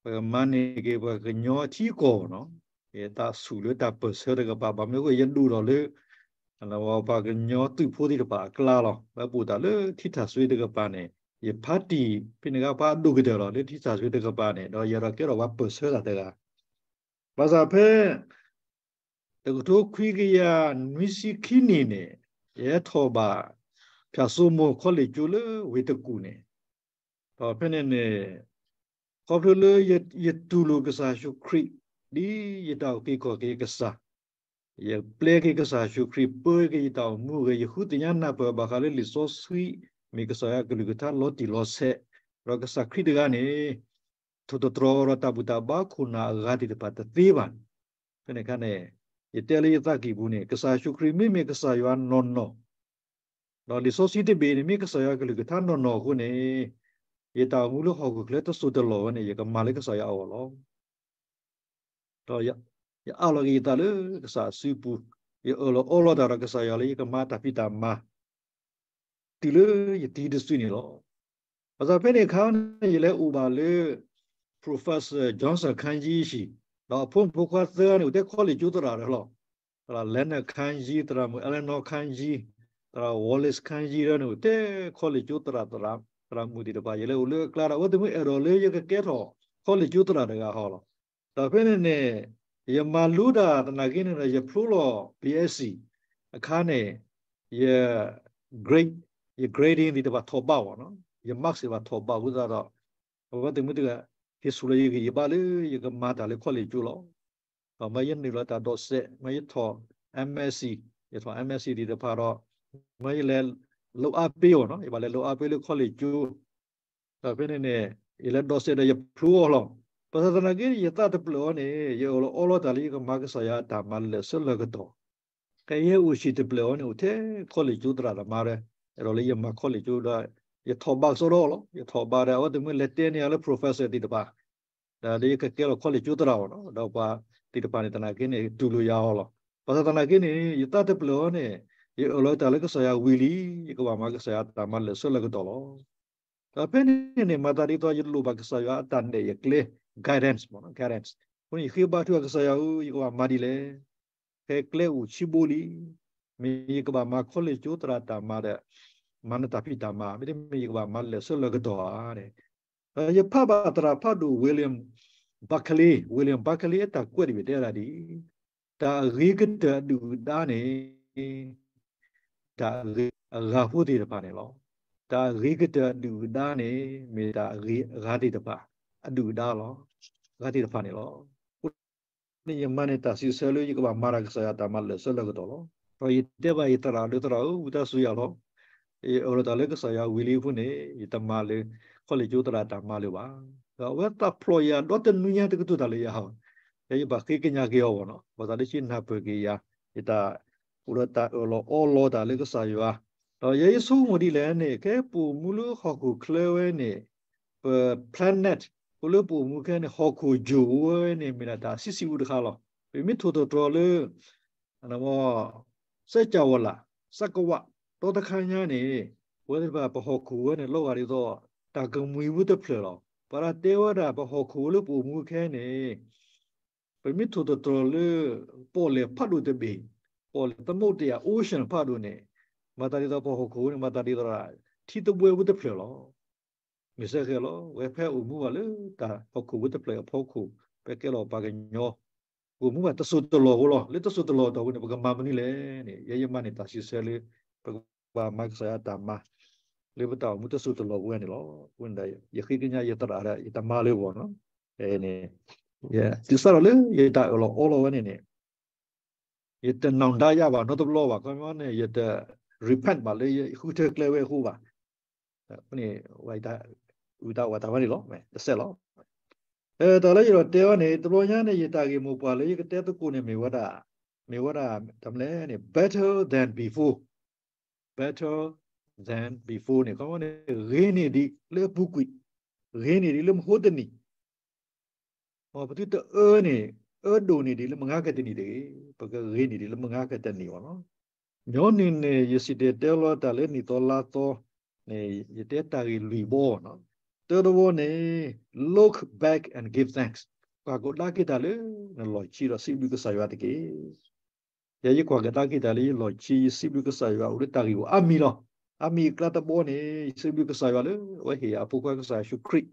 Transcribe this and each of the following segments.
ပကမၤန့ၢ်က့ၤပှၤကညီထံကီၢ်နီၤ, ယသးဆူၣ်လၢတၢ်ပၢၢ်ဆၢတကပၤ ဘၣ်မနုၤအဃိ ယဒိၣ်ထီၣ်လၢ ပှၤကညီသုးဖိသ့ၣ်တဖၣ်အကျါလီၤ. ပအိၣ်တၢ်လၢထံထၣ်စွ့တကပၤန့ၣ် ယဖါတံၢ်ဖဲန့ၣ်အခါ ပှၤအဒိၣ်ကတၢၢ်လီၤ လၢထံထၣ်စွ့တကပၤန့ၣ် ဒီးယအဲၣ်ဒိးကဲထီၣ်ပှၤပၢၢ်ဆၢတၢ်တဂၤ ဘၣ်ဆၣ်ဖဲ တကထိခွံကယၤနွံဆံခံနံၣ်န့ၣ် ယဟဲထီၣ်ဘၣ် ဖၠၣ်စိမိၤ college ကၠိလၢဝ့ၢ်တကူၣ်န့ၣ်, ဒီးဖဲန့ၣ်န့ၣ် ခီဖျိလၢယတူၢ်လိာ်ကစၢ်ယ့ၣ်ၡူးခရံာ် ဒ်ယတၢ်အုၣ်က့ၤခီၣ်က့ၤကစၢ်, ယပျဲက့ၤကစၢ်ယ့ၣ်ၡူးခရံာ် ပၢက့ၤယတၢ်အိၣ်မူအဂ့ၢ် ယဃုသ့ၣ်ညါနၢ်ပၢၢ်ဘၣ်ဃးလၢလံာ်စီဆှံ မ့ၢ်ကစၢ်ယွၤအကလုၢ်ကထါလီၤတံၢ်လီၤဆဲး, ဒီးကစၢ်ခရံာ်တဂၤန့ၣ် ထိၣ်သတြီၤဒီးတၢ်ဘူၣ်တၢ်ဘါခိၣ်နၢ်အဂၤသ့ၣ်တဖၣ်တသ့ဘၣ်န့ၣ်, ဖဲန့ၣ်အခါန့ၣ် ယတဲလၢယသးကံၢ်ပူၤန့ၣ် ကစၢ်ယ့ၣ်ၡူးခရံာ်မ့မ့ၢ်ကစၢ်ယွၤနီၢ်နီၢ် ဒီးလံာ်စီဆှံတဘ့ၣ်န့ၣ် မ့ၢ်ကစၢ်ယွၤကလုၢ်ကထါနီၢ်နီၢ်အဃိန့ၣ်, ယတၢ်အိၣ်မူလၢဟီၣ်ခိၣ်ချၢတစိၢ်တလီၢ်ဝဲန့ၣ် ယကမၤလၢကစၢ်ယွၤအဂီၢ်လီၤ. ဒီးယအးလီၤက့ၤယသးလၢကစၢ်အစုပူၤ, ယအၢၣ်လီၤအီလီၤတၢ်ဒီးကစၢ်ယွၤလၢယကမၤတၢ်ဖံးတၢ်မၤ တုၤလၢယတံၤတစုန့ၣ်လီၤ. ဘၣ်ဆၣ်ဖဲန့ၣ်အခါန့ၣ် ယလဲၤအိၣ်ဘၣ်လၢ Professor Johnson ခါယံဟံၣ်, ဒီးအဖိမုၣ်ဖိခွါသၢဂၤန့ၣ် အိၣ်ထဲ college ကၠိသရၣ်ဒီးလီၤ. သရၣ် Leonard ခါယံ, သရၣ်မုၣ် Eleanor ခါယံ, သရၣ် Wallace ခါယံဒီးန့ၣ် အိၣ်ထဲ college ကၠိသရၣ်, သရၣ်မုၣ်သ့ၣ်တဖၣ် ယလဲၤအိၣ်လၢအကျါဒီး အဝဲသ့ၣ်မ့ၢ်အဲၣ်ဒိးလၢယကကဲထီၣ် college ကၠိသရၣ်တဂၤဟီလီၤ. ဒီးဖဲန့ၣ်န့ၣ် ယမၤလိတၢ်သနာ်က့န့ၣ်ဒီး ယဖျိလီၤ BSc အခါန့ၣ် ယ grade, ယ grading သ့ၣ်တဖၣ်ထီၣ်ဘးအီၤ, ယ marks သ့ၣ်တဖၣ်ထီၣ်ဘးအဃိသတးဒီး အဝဲသ့ၣ်မ့ၢ်တဂၤ ဟ့ၣ်ဆူၣ်လီၤယဂံၢ်ယဘါလၢယကမၤတၢ်လၢ college ကၠိလီၤ. ဒီးမ့ၢ်ယနုာ်လီၤတၢ်ဒိးစဲး, မ့ၢ်ယထီၣ် MSc, ယထီၣ် MSc သ့ၣ်တဖၣ်ဒီး မ့ၢ်ယလဲၤလုပ်အားပေးအီၤနီၤ, ယဘၣ်လဲၤလုပ်အားပေးလၢ college ကၠိ ဒီးဖဲန့ၣ်န့ၣ် ယလဲၤဒိးစဲးဒီးယဖျိအီၤလီၤ. ဘၣ်ဆၣ်သနာ်က့ ယသးတဖျၢၣ်အီၤန့ၣ် ယအၢၣ်လီၤအီလီၤတၢ်လၢယကမၤကစၢ်ယွၤအတၢ်မၤလၢာ်ဆၢလၢာ်ကတီၢ်, ခဲအံၤယအိၣ်ဆံးတဖျၢၣ်အီၤန့ၣ် အိၣ်ထဲ college ကၠိသရၣ်သမါဒီး အဲၣ်ဒိးလၢယမၤ college ကၠိဒီး ယထီၣ်ဘးကစီဒီလီၤ. ယထီၣ်ဘးဒီး အဝဲသ့ၣ်မ့ၢ်လဲၤတဲန့ၢ်ယၤလၢ professor သ့ၣ်တဖၣ် ဒီးယကကဲလီၤ college ကၠိသရၣ်အီၤနီၤ, ဒီးပှၤသ့ၣ်တဖၣ်န့ၣ် သနာ်က့န့ၣ် တူၢ်လိာ်ယၤအီၤလီၤ. ဘၣ်ဆၣ်သနာ်က့န့ၣ် ယသးတဖျၢၣ်အီၤန့ၣ် ယအၢၣ်လီၤတၢ်လၢကစၢ်ယွၤဝံၤလံ, ယကဘၣ်မၤကစၢ်ယွၤတၢ်မၤလၢာ်ဆၢလၢာ်ကတီၢ်လီၤ. ဒီးဖဲန့ၣ်န့ၣ် မၤသးဒ်သိး ယလိၣ်ဘၣ်ကစၢ်ယွၤအတၢ်နဲၣ်ယကျဲ guidance မ့ၢ်နီၤ, guidance. အဃိန့ၣ် ယဃ့ဘါထုကစၢ်ယွၤဧၢ, ယကဘၣ်မၤဒ်လဲၣ်. ဖဲကျဲအိၣ်ဆံးဘိလံ, မ့ၢ်ယကဘၣ်မၤ college ကၠိသရၣ်တၢ်မၤဒီး မၤနတၢ်ဖံးတၢ်မၤ, မ့တမ့ၢ်ယကဘၣ်မၤလၢာ်ဆၢလၢာ်ကတီၢ်ဧါန့ၣ်, ဒီးယဖးဘၣ်သရၣ်ဖးဒိၣ် William Barclay, William Barclay အတၢ်ကွဲးတဘ့ၣ်တဲဝဲဒၣ်ဒ်အံၤ, တၢ်အဂ့ၤကတၢၢ်အဒုၣ်အဒါန့ၣ် တၢ်အဂ့ၤအဂၤဖိသ့ၣ်တဖၣ်န့ၣ်လီၤ. တၢ်အဂ့ၤကတၢၢ်အဒုၣ်အဒါန့ၣ် မ့ၢ်တၢ်အဂ့ၤအဂၤသ့ၣ်တဖၣ် အဒုၣ်အဒါလီၤ, အဂၤသ့ၣ်တဖၣ်န့ၣ်လီၤ. အဃိန့ၣ် ယမၤန့ၢ်တၢ်စံးဆၢလၢယကဘၣ်မၤတၢ်ကစၢ်ယွၤတၢ်မၤလၢာ်ဆၢလၢာ်ကတီၢ်လီၤ. ဒီးယတဲဘၣ်ယသရၣ်ဒီး သရၣ်ဧၢ, ဝံသးစူၤယၤလီၤ. ယအၢၣ်လီၤတၢ်လၢကစၢ်ယွၤဝံၤလံအဃိန့ၣ် ယတမၤလၢ college ကၠိသရၣ်တၢ်မၤလၢၤဘၣ်. ဒီးအဝဲသးဖျိးယၤဒီတနွံညါ တကတိၤတၢ်လၢယၤဘၣ်. ယဘၣ်ဃ့ကညးက့ၤအီၤဘၣ်နီၤ, ဘၣ်ဆၣ်ဒ်ယနၢ်ပၢၢ်က့ၤယၤ ယတၢ်အိၣ်ဒီးတၢ်အၢၣ်လီၤအီလီၤတၢ်လၢကစၢ်ယွၤ, ဒီးယဲယဆိကမိၣ်ဒ်လဲၣ်န့ၣ် ခဲပအိၣ်မူလၢဟီၣ်ခိၣ်ချၢဝဲန့ၣ် ပ planet အိၣ်လၢပအိၣ်မူခဲန့ၣ် ဟီၣ်ခိၣ်ယိာ်ဝဲန့ၣ် မ့ၢ်ဒၣ်တၢ်ဆံးဆံးအူတခါလီၤ. ပမ့ၢ်ထိၣ်သတြီၤလၢ စၢကဝလၢ်, စကဝ, ဒီတခါညါန့ၣ် ပဝဲသ့ၣ်တဖၣ်ပဟီၣ်ခိၣ်ဝဲန့ၣ် လီၤဂာ်ဒ်သိး တၢ်ကမှံၤဝဲတဖျၢၣ်လီၤ. ပှၤတၢ်တဲဝဲဒၣ် ပဟီၣ်ခိၣ်ဝဲလၢပအိၣ်မူခဲန့ၣ် ပမ့ၢ်ထိၣ်သတြီၤလၢ ပီၣ်လဲၣ်ဖးဒိၣ်တဘ့ၣ်, ပီၣ်လဲၣ်သမုဒ္ဒရာ ocean ဖးဒိၣ်န့ၣ် မၤသးဒ်သိးပဟီၣ်ခိၣ်ဝဲန့ၣ် မၤသးဒ်သိး ထံသဘှဲဝဲတဖျၢၣ်လီၤ. မ့ၢ်စ့ၢ်ကီးလီၤ. ဝဲဖဲအိၣ်မူဘၣ်လၢတၢ်ဟီၣ်ခိၣ်ဝဲတဖျၢၣ်အဖီခိၣ် ဖဲကဲလီၤပှၤကညီ ပအိၣ်မူဘၣ်တစိၢ်တလီၢ်ဖိလီၤ. လၢတစိၢ်တလီၢ်တီၢ်ပူၤန့ၣ် ပကမၤမနုၤလဲၣ်န့ၣ် ယဲယမၤန့ၢ်တၢ်စံးဆၢလၢ ပကဘၣ်မၤကစၢ်ယွၤတၢ်မၤ လၢပတၢ်အိၣ်မူတစိၢ်တလီၢ်ဖိဝဲန့ၣ်လီၤ. အဃိန့ၣ်ဒီး ယဃ့ကညးယသရၣ်ဒီး ယတမၤလၢၤဘၣ်နီၤ. န့ၣ် တုၤစးထီၣ်လၢယတၢ်အၢၣ်လီၤအီလီၤဝဲန့ၣ်န့ၣ် ယတ နောင်တရ ဘၣ်နီတဘျီဘၣ်. ခီမီန့ၣ် ယတ repent ဘၣ်လၢယဃုထၢကျဲဝဲအဃိဘၣ်. အဃိန့ၣ် ဝံသးစူၤတၢ်ဝဲန့ၣ်လီၤ. တစဲးလီၤ. တၢ်လၢယအဲၣ်ဒိးတဲဝဲန့ၣ် တဘျီညါန့ၣ် ယတၢ်ဂ့ၢ်မိၢ်ပှၢ်လၢယကတဲသကိးန့ၣ် မ့ၢ်ဝဲဒၣ် မ့ၢ်ဝဲဒၣ် တၢ်မနုၤလဲၣ်န့ၣ် better than before, better than before န့ၣ် ခီမီန့ၣ် ဂ့ၤန့ၢ်ဒံးလၢအပူၤကွံာ်, ဂ့ၤန့ၢ်ဒံးလၢမဟိတနံၣ် မ်ပသုတအၢန့ၣ် အၢဒိၣ်န့ၢ်ဒံးလၢမုၢ်ဂၤကတနံၣ်တဂ့ၤ, ပကဂ့ၤန့ၢ်ဒံးလၢမုၢ်ဂၤကတနံၣ်အီၤလီၤ. ညီနုၢ်န့ၣ် ယစံၣ်တဲၤတဲလီၤတၢ်လၢနံၣ်သီလါသီန့ၣ် ယတဲတၢ်ဂ့ၢ်လွံၢ်ဘီနီၤ. သၢသဝီန့ၣ် look back and give thanks. ကွၢ်ကဒါက့ၤတၢ်လၢနလီၢ်ခံဒီးစံးဘျုးကစၢ်ယွၤတက့ၢ်. ယဲယကွၢ်ကဒါက့ၤတၢ်လၢယလီၢ်ခံ ယစံးဘျုးကစၢ်ယွၤအိၣ်လၢတၢ်ဂ့ၢ်အိၣ်အါမံၤလီၤ. အါမံၤအကျါတဘီန့ၣ် ယစံးဘျုးကစၢ်ယွၤလၢအဝဲဟ့ၣ်ယၤအဖိခွါကစၢ်ယ့ၣ်ၡူးခရံာ်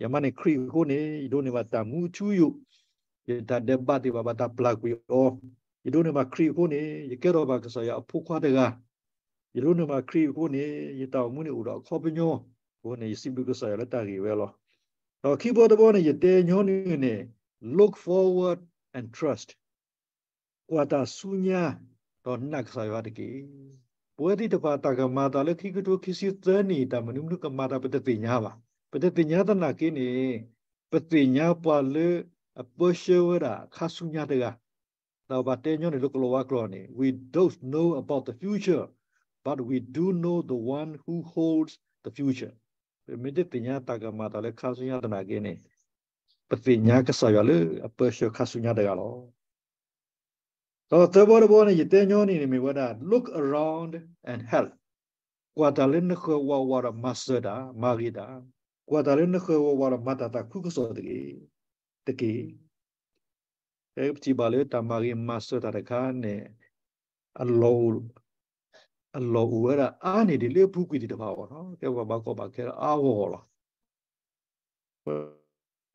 ယမၤန့ၢ်ခရံာ်အဃိန့ၣ် ယဒိးန့ၢ်ဘၣ်တၢ်မူအထူအယိာ်, ယတၢ်ဒဲးဘးသ့ၣ်တဖၣ်ဘၣ်တၢ်ပျၢ်ကွံာ်အီၤ, ယဒိးန့ၢ်ဘၣ်ခရံာ်အဃိန့ၣ် ယကဲထီၣ်ဘၣ်ကစၢ်ယွၤအဖိခွါတဂၤ, ယဒိးန့ၢ်ဘၣ်ခရံာ်အဃိန့ၣ် ယတၢ်အိၣ်မူန့ၣ်အိၣ်ဒီးအခီပညီ, အဃိန့ၣ် ယစံးဘျုးကစၢ်ယွၤလၢတၢ်ဂ့ၢ်ဝဲလီၤ. ဒီးခံဘီတဘီန့ၣ် ယတဲညီနုၢ်န့ၣ် look forward and trust. ကွၢ်တၢ်ဆူညါ ဒီးနာ်ကစၢ်ယွၤတက့ၢ်. ပဝဲသ့ၣ်တဖၣ်တၢ်ကမၤတၢ်လၢခံကထိခံဆံသၢနံၣ် တၢ်မနုၤမနုၤကမၤတၢ် ပတသ့ၣ်ညါဘၣ်. ပတသ့ၣ်ညါသနာ်က့န့ၣ် ပသ့ၣ်ညါပှၤလၢအပၢဆှၢဝဲဒၣ်ခါဆူညါတဂၤ, ဒီးဘၣ်တဲညီနုၢ်လၢကလီၤဝါကျိာ်န့ၣ် we don't know about the future, but we do know the one who holds the future. ပမ့ၢ်တသ့ၣ်ညါတၢ်ကမၤတၢ်လၢခါဆူညါသနာ်က့န့ၣ် ပသ့ၣ်ညါကစၢ်ယွၤလၢအပၢဆှၢခါဆူညါတဂၤလီၤ. ဒီးသၢဘီတဘီန့ၣ် ယတဲညီနုၢ်န့ၣ်မ့ၢ်ဝဲဒၣ် look around and help. ကွၢ်တၢ်လၢနဃၢၤဝးဝးဒီးမၤစၢၤတၢ် မၤဂ့ၤတၢ်, ကွၢ်တၢ်လၢနဃၢၤဝးဝးဒီးမၤတၢ်သးခုကစီၣ်တက့ၢ်, တက့ၢ်. ပထံၣ်ဘၣ်လၢတၢ်မၤဂ့ၤမၤစၢၤတၢ်တခါန့ၣ် အလီၢ်အိၣ်ဝဲဒၣ်အါန့ၢ်ဒံးလၢအပူၤကွံာ်သ့ၣ်တဖၣ်အဂီၢ်လီၤ. ကဲပှၤဘၣ်ကီဘၣ်ခဲအါဂီၢ်ဂီၢ်လီၤ.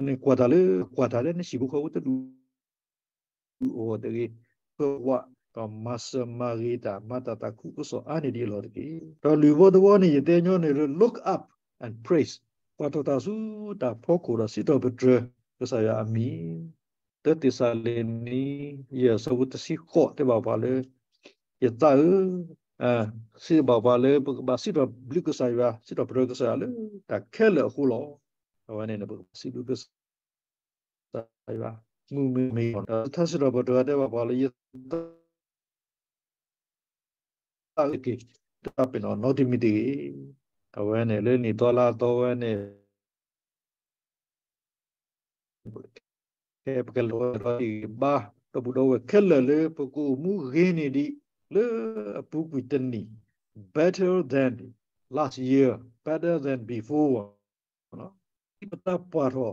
န့ၣ်ကွၢ်တၢ်လၢ ကွၢ်တၢ်လၢနဟံၣ်ဖိဃီဖိတဒူၣ်အဂီၢ်တဂ့ၤ, ဃၢၤဝးဒီးမၤစၢၤမၤဂ့ၤတၢ် မၤတၢ်သးခုကစီၣ်အါန့ၢ်ဒံးအလီၢ်တက့ၢ်. ဒီးလွံၢ်ဘီတဘီန့ၣ် ယတဲညီနုၢ်လၢ look up and praise. ကွၢ်ထီၣ်တၢ်ဆူတၢ်ဖီခိၣ်ဒီးစံးထီၣ်ပတြၢၤကစၢ်ယွၤအမံၤ, တၢသ့းစၤလနံ ယဲၢ်ဆၢဖိတဆံဃိး တဲဘၣ်ပှၤလၢ ယသးဧၢ, စံးဘၣ်ပှၤလၢပကဘၣ်စံးထီၣ်ဘျုးကစၢ်ယွၤ စံးထီၣ်ပတြၢၤကစၢ်ယွၤလၢတၢ်ခဲလၢာ်အဃိလီၤ. အဝဲန့ၣ်န့ၣ် ပကဘၣ်စံးဘျုးကစၢ်ယွၤ မုၢ်မ့ၢ်ဂီၤ, ဒီးထါစံးထီၣ်ပတြၢၤတဲဘၣ်ပှၤလၢ ယသး တၢ်အုၣ်က့ၤ တၢ်ပ့ၤနီၣ်နီတမံၤတဂ့ၤ. အဝဲန့ၣ်လၢနံၣ်သီလါသီဝဲန့ၣ် ခဲပကလဲၤဝဲဒီးဘါ ဒီပုၢ်ဒီဝဲၢ်ခဲလၢာ်လၢပကအိၣ်မူဂ့ၤန့ၢ်ဒံး လၢအပူၤကွံာ်တနံၣ် better than last year, better than before. ပတၢ်ပှၢ်ထီၣ်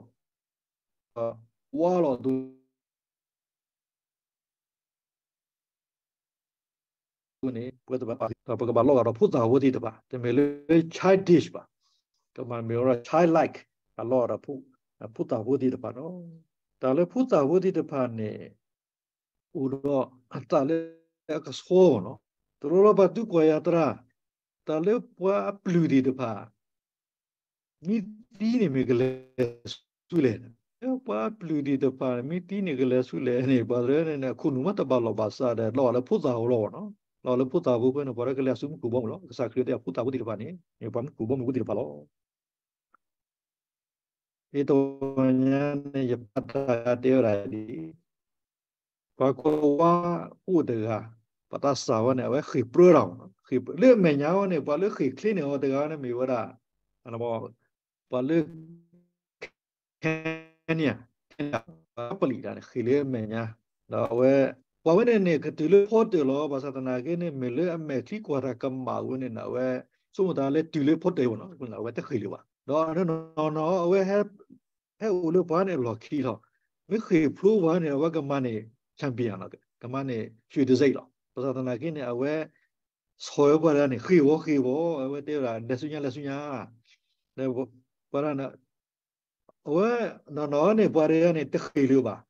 ဝါလီၤအသိးန့ၣ် ပဝဲတဘၣ်ပာ်ဒီးပကဘၣ်လီၤဂာ်ဒီးဖိသၣ်ဖိသ့ၣ်တဖၣ် တမ့ၢ်လၢ childish ဘၣ်, ကမၤမ့ၢ်ဝဲဒၣ် childlike ဘၣ်လီၤဂာ်ဒီး ဖိသၣ်ဖိသ့ၣ်တဖၣ်ဒီး တၢ်လၢဖိသၣ်ဖိသ့ၣ်တဖၣ်န့ၣ် အိၣ်ဒီးအသးလၢအကဆှီလီၤ. တဘျီလၢပှၤသံကွၢ်ယၤသရၣ် တၢ်လၢပှၤအပျုၢ်သ့ၣ်တဖၣ် မ့ၢ်သံန့ၣ်မ့ၢ်ကလဲၤဆူလဲၣ်, ပှၤအပျုၢ်သ့ၣ်တဖၣ်န့ၣ် မ့ၢ်သံန့ၣ်ကလဲၤဆူလဲၣ်န့ၣ် ပှၤတရၢန့ၣ် အခိၣ်နူာ်မးတဘၣ်လီၢ်ဘၣ်စးဒီး လီၤဂာ်လၢဖိသၣ်ဖိလီၤနီၤ, လီၤဂာ်လၢဖိသၣ်ဖိအဃိန့ၣ် ပှၤတရၢကလဲၤဆူမူခိၣ်ဘီမုၢ်လီၤ. ကစၢ်ခရံာ်တဲဖိသၣ်ဖိသ့ၣ်တဖၣ်န့ၣ် မ့ၢ်ပှၤမူခိၣ်ဘီမုၢ်ဖိသ့ၣ်တဖၣ်လီၤ. အံၤတဝီညါန့ၣ် ယပာ်တၢ်ဂၤတဲဝဲဒၣ်ဒ်အံၤ, ပှၤကိးဝါအိၣ်တဂၤ, ပှၤသးစၢ်ဝဲန့ၣ် အဝဲဃ့ၢ်ပြၢတၢ်မး, လၢအမဲာ်ညါဝဲန့ၣ် ပှၤလၢဃ့ၢ်ချ့န့ၢ်အီၤတဂၤန့ၣ်မ့ၢ်ဝဲဒၣ် ပှၤလၢ Kenya, Kenya ပှၤပလံးတၢ်န့ၣ် ဃ့ၢ်လၢအမဲာ်ညါ, ဒီးအဝဲ ပှၤဝဲန့ၣ်န့ၣ် ကတုၤလၢဖီတၢၣ်လီၤ. ဘၣ်ဆၣ်သနာ်က့န့ၣ် မ့ၢ်လၢအမဲာ်ချံကွၢ်တၢ်ကမၣ်ဝဲန့ၣ် အဝဲ ဆိကမိၣ်သးလၢတုၤလၢဖီတၢၣ်အံၤမးနီၤ, အဝဲတဃ့ၢ်လၢၤဘၣ်. ဒီးနီၢ်နီၢ်အဝဲ ဟဲအိၣ်လၢပှၤန့ၣ်အလီၢ်ခံလီၤ. မ့ၢ်ဃ့ၢ်ဖျိပှၤန့ၣ် အဝဲကမၤန့ၢ် champion လီၤ, ကမၤန့ၢ် ရွှေတံဆိပ် လီၤ. ဘၣ်ဆၣ်သနာ်က့န့ၣ် အဝဲ ဆီၣ်ဝဲပှၤတဂၤန့ၣ် ဃ့ၢ်ဝီဃ့ၢ်ဝီ, အဝဲတဲဝဲဒၣ် လဲၤဆူညါလဲၤဆူညါ, ပှၤတဂၤန့ၣ် အဝဲ နီၢ်နီၢ်န့ၣ် ပှၤတဂၤန့ၣ် တဃ့ၢ်လၢၤဘၣ်.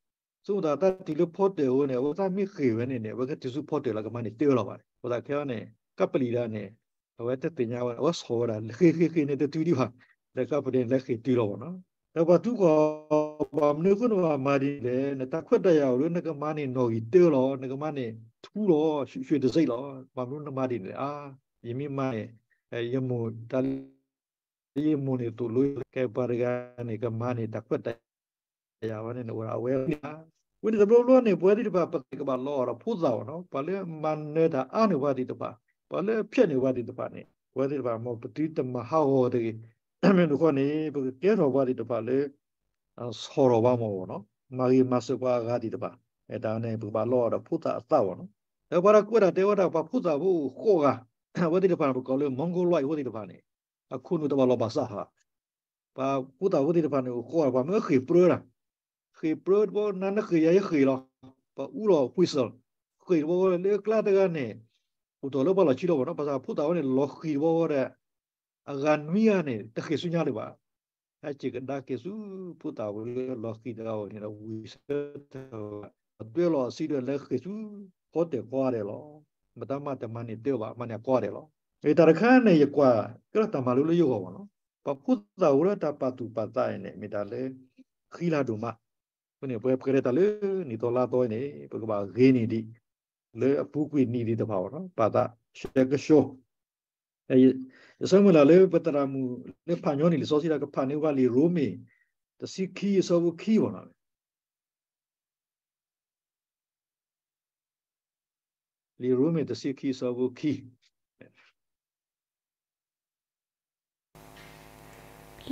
ဆိကမိၣ်သးတၢ်တုၤလၢဖီတၢၣ်အဃိန့ၣ် အဝဲသးမ့ၢ်ဃ့ၢ်ဝဲန့ၣ်န့ၣ် အဝဲကတုၤဆူဖီတၢၣ်လီၤ, ကမၤန့ၢ်တၢ်လီၤဘၣ်န့ၣ်. အဃိသတးခဲအံၤန့ၣ် ကပလံးတၢ်န့ၣ် အဝဲတသ့ၣ်ညါဝဲ အဝဲဆီၣ်ဝဲဒၣ် ဃ့ၢ်ဃ့ၢ်ဃ့ၢ်န့ၣ် တတုၤဒံးဘၣ်, ဒီးကပလံးန့ၣ် လဲၤဃ့ၢ်တုၤလီၤဘၣ်နီၤ. ဒီးပှၤသံကွၢ် ဘၣ်မနုၤအဃိနဘၣ်မၤဒ်န့ၣ်လဲၣ်, နတၢ်ခွဲးတၢ်ယာ်အိၣ်လၢနကမၤန့ၢ်နီၣ်ဂံၢ်တၢလီၤ, နကမၤန့ၢ်ထူလီၤ, ရွှေတံဆိပ် လီၤ, ဘၣ်မနုၤနမၤဒ်န့ၣ်လဲၣ်. အါ ယမ့ၢ်မၤန့ၣ် ယမိၢ်တၢ် ယမိၢ်န့ၣ်သိၣ်လိ ကဲပှၤတဂၤန့ၣ် ကမၤန့ၢ်တၢ်ခွဲးတၢ်ယာ်ဝဲန့ၣ် အိၣ်ဒၣ်အဝဲဝံၤလီၤ. ဝဲန့ၣ်တဘျီဘျီန့ၣ် ပဝဲသ့ၣ်တဖၣ် ပသးကဘၣ်လီၤဂာ်ဒီးဖိသၣ်ဘၣ်နီၤ, ပှၤလၢမၤနၢၤတၢ်အါန့ၢ်ပှၤသ့ၣ်တဖၣ်, ပှၤလၢဖျဲးန့ၢ်ပှၤသ့ၣ်တဖၣ်န့ၣ် ပဝဲသ့ၣ်တဖၣ် မ်ပသုတမၤဟးဂီၤတဂ့ၤ. မ့ၢ်တခီန့ၣ် ပကကဲထီၣ်ပှၤသ့ၣ်တဖၣ်လၢ ဆီၣ်ထီၣ်ပှၤမ့ၢ်နီၤ, မၤဂ့ၤမၤစၢၤပှၤအဂၤသ့ၣ်တဖၣ်, တၢ်န့ၣ် ပကဘၣ်လီၤဂာ်ဒီးဖိသၣ်အသးဘၣ်နီၤ. ဒီးပှၤတၢ်ကွဲးတၢ်တဲဝဲဒၣ် ပှၤဖိသၣ်ဖိအိၣ်ဃိးဂၤ, အဝဲသ့ၣ်တဖၣ်န့ၣ် ပကိးလၢ mongoloid အဝဲသ့ၣ်တဖၣ်န့ၣ် အခိၣ်နူာ်တဘၣ်လီၢ်ဘၣ်စးဧါ. ပှၤဖိသၣ်ဖိသ့ၣ်တဖၣ်န့ၣ် အိၣ်ဃီ ပှၤမၢဃ့ၢ်ပြၢတၢ်, ဃ့ၢ်ပြၢတဘျီ နၤနဃ့ၢ်ယၤယဃ့ၢ်လီၤ, ပှၤအူလီၤ whistle, ဃ့ၢ်တဘျီလၢအကျါတဂၤန့ၣ် အိၣ်တ့ၢ်လၢပှၤလီၢ်ခံလီၤဘၣ်နီၤ, ဘၣ်ဆၣ်ဖိသၣ်ဝဲန့ၣ် လီၤဃံၤတဘျီဝဲဒီး အဂၤနွံဂၤန့ၣ် တဃ့ၢ်ဆူညါလၢၤဘၣ်. ဟဲစ့ၢ်ကဒါက့ၤဆူဖိသၣ်ဝဲလၢလီၤဃံၤတဂၤအအိၣ်န့ၣ်ဒီး ဝံၤဆၢထၢၣ် အတွဲလီၤအစံးဒီးလဲၤဃ့ၢ်ဆူ ကီတဲာ်ကိးဂၤဒဲးလီၤ. မတၤမၤတမၤန့ၢ်တၢ်ဘၣ် မၤန့ၢ်ကိးဂၤဒဲးလီၤ. တၢ်တခါန့ၣ် ယကွၢ်ကဲထီၣ်တၢ်မၤလိလၢယဂီၢ်ဘၣ်နီၤ, ပှၤဖိသၣ်ဝဲလၢတၢ်ပာ်သူၣ်ပာ်သးအံၤန့ၣ် မ့ၢ်တၢ်လၢ ဃံလၤဒိၣ်မး. အဃိန့ၣ် ပှၤပှဲၤဒီးတၢ်လၢနံၣ်သီလါသီအံၤန့ၣ် ပကဘၣ်ဂ့ၤန့ၢ်ဒံး လၢအပူၤကွံာ်နံၣ်သ့ၣ်တဖၣ်ဘၣ်နီၤ, ပာ်သးဆှဲကဆှီ ယဆၢမုၢ်လၢ်လၢပသရၣ်မုၣ်လၢဖးညီနံၣ်လံာ်စီဆှံတၢ်ကဖးန့ၢ်ဝဲလံာ်ရိမ့ၤ တဆံခံအဆၢဖိခံဘၣ်နီၤ. လံာ်ရိမ့ၤတဆံခံအဆၢဖိခံ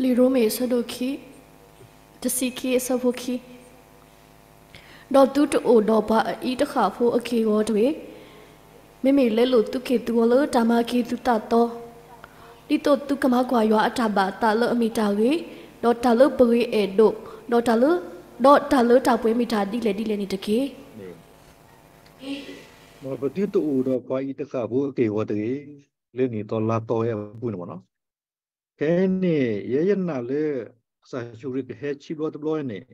လံာ်ရိမ့ၤအဆၢဒိၣ်ခံ တဆံခံအဆၢဖိခံ, ဒီးသုတအိၣ်ဒီးပှၤအအံၤတဃၣ်ဖိအက့ၢ်အဂီၤတဂ့ၤ, မ့မ့ၢ်လဲလိာ်သုက့ၢ်သုဂီၤလၢတၢ်မၤက့ၤသုသးသီ, ဒ်သိးသုကမၤကွၢ်ယွၤအတၢ်ဘၣ်သးလၢအမ့ၢ်တၢ်ဂ့ၤ, ဒီးတၢ်လၢပဂ့ၤအဲၣ်ဒိး, ဒီးတၢ်လၢ, ဒီးတၢ်လၢတၢ်ပှဲၤမ့ၢ်တၢ်ဒ်လဲၣ်ဒ်လဲၣ်န့ၣ်တက့ၢ်. မ်ပသုတအိၣ်ဒီးပှၤအံၤတဃၣ်ဖိအက့ၢ်အဂီၤတဂ့ၤ, လၢနံၣ်သီလါသီဝဲအပူၤန့ၣ်မ့ၢ်နီၤ. ခဲအံၤန့ၣ် ယဲယနာ်လၢ ကစၢ်ယ့ၣ်ၡူးခရံာ်ကဟဲဆံးဘျီတဘျီန့ၣ်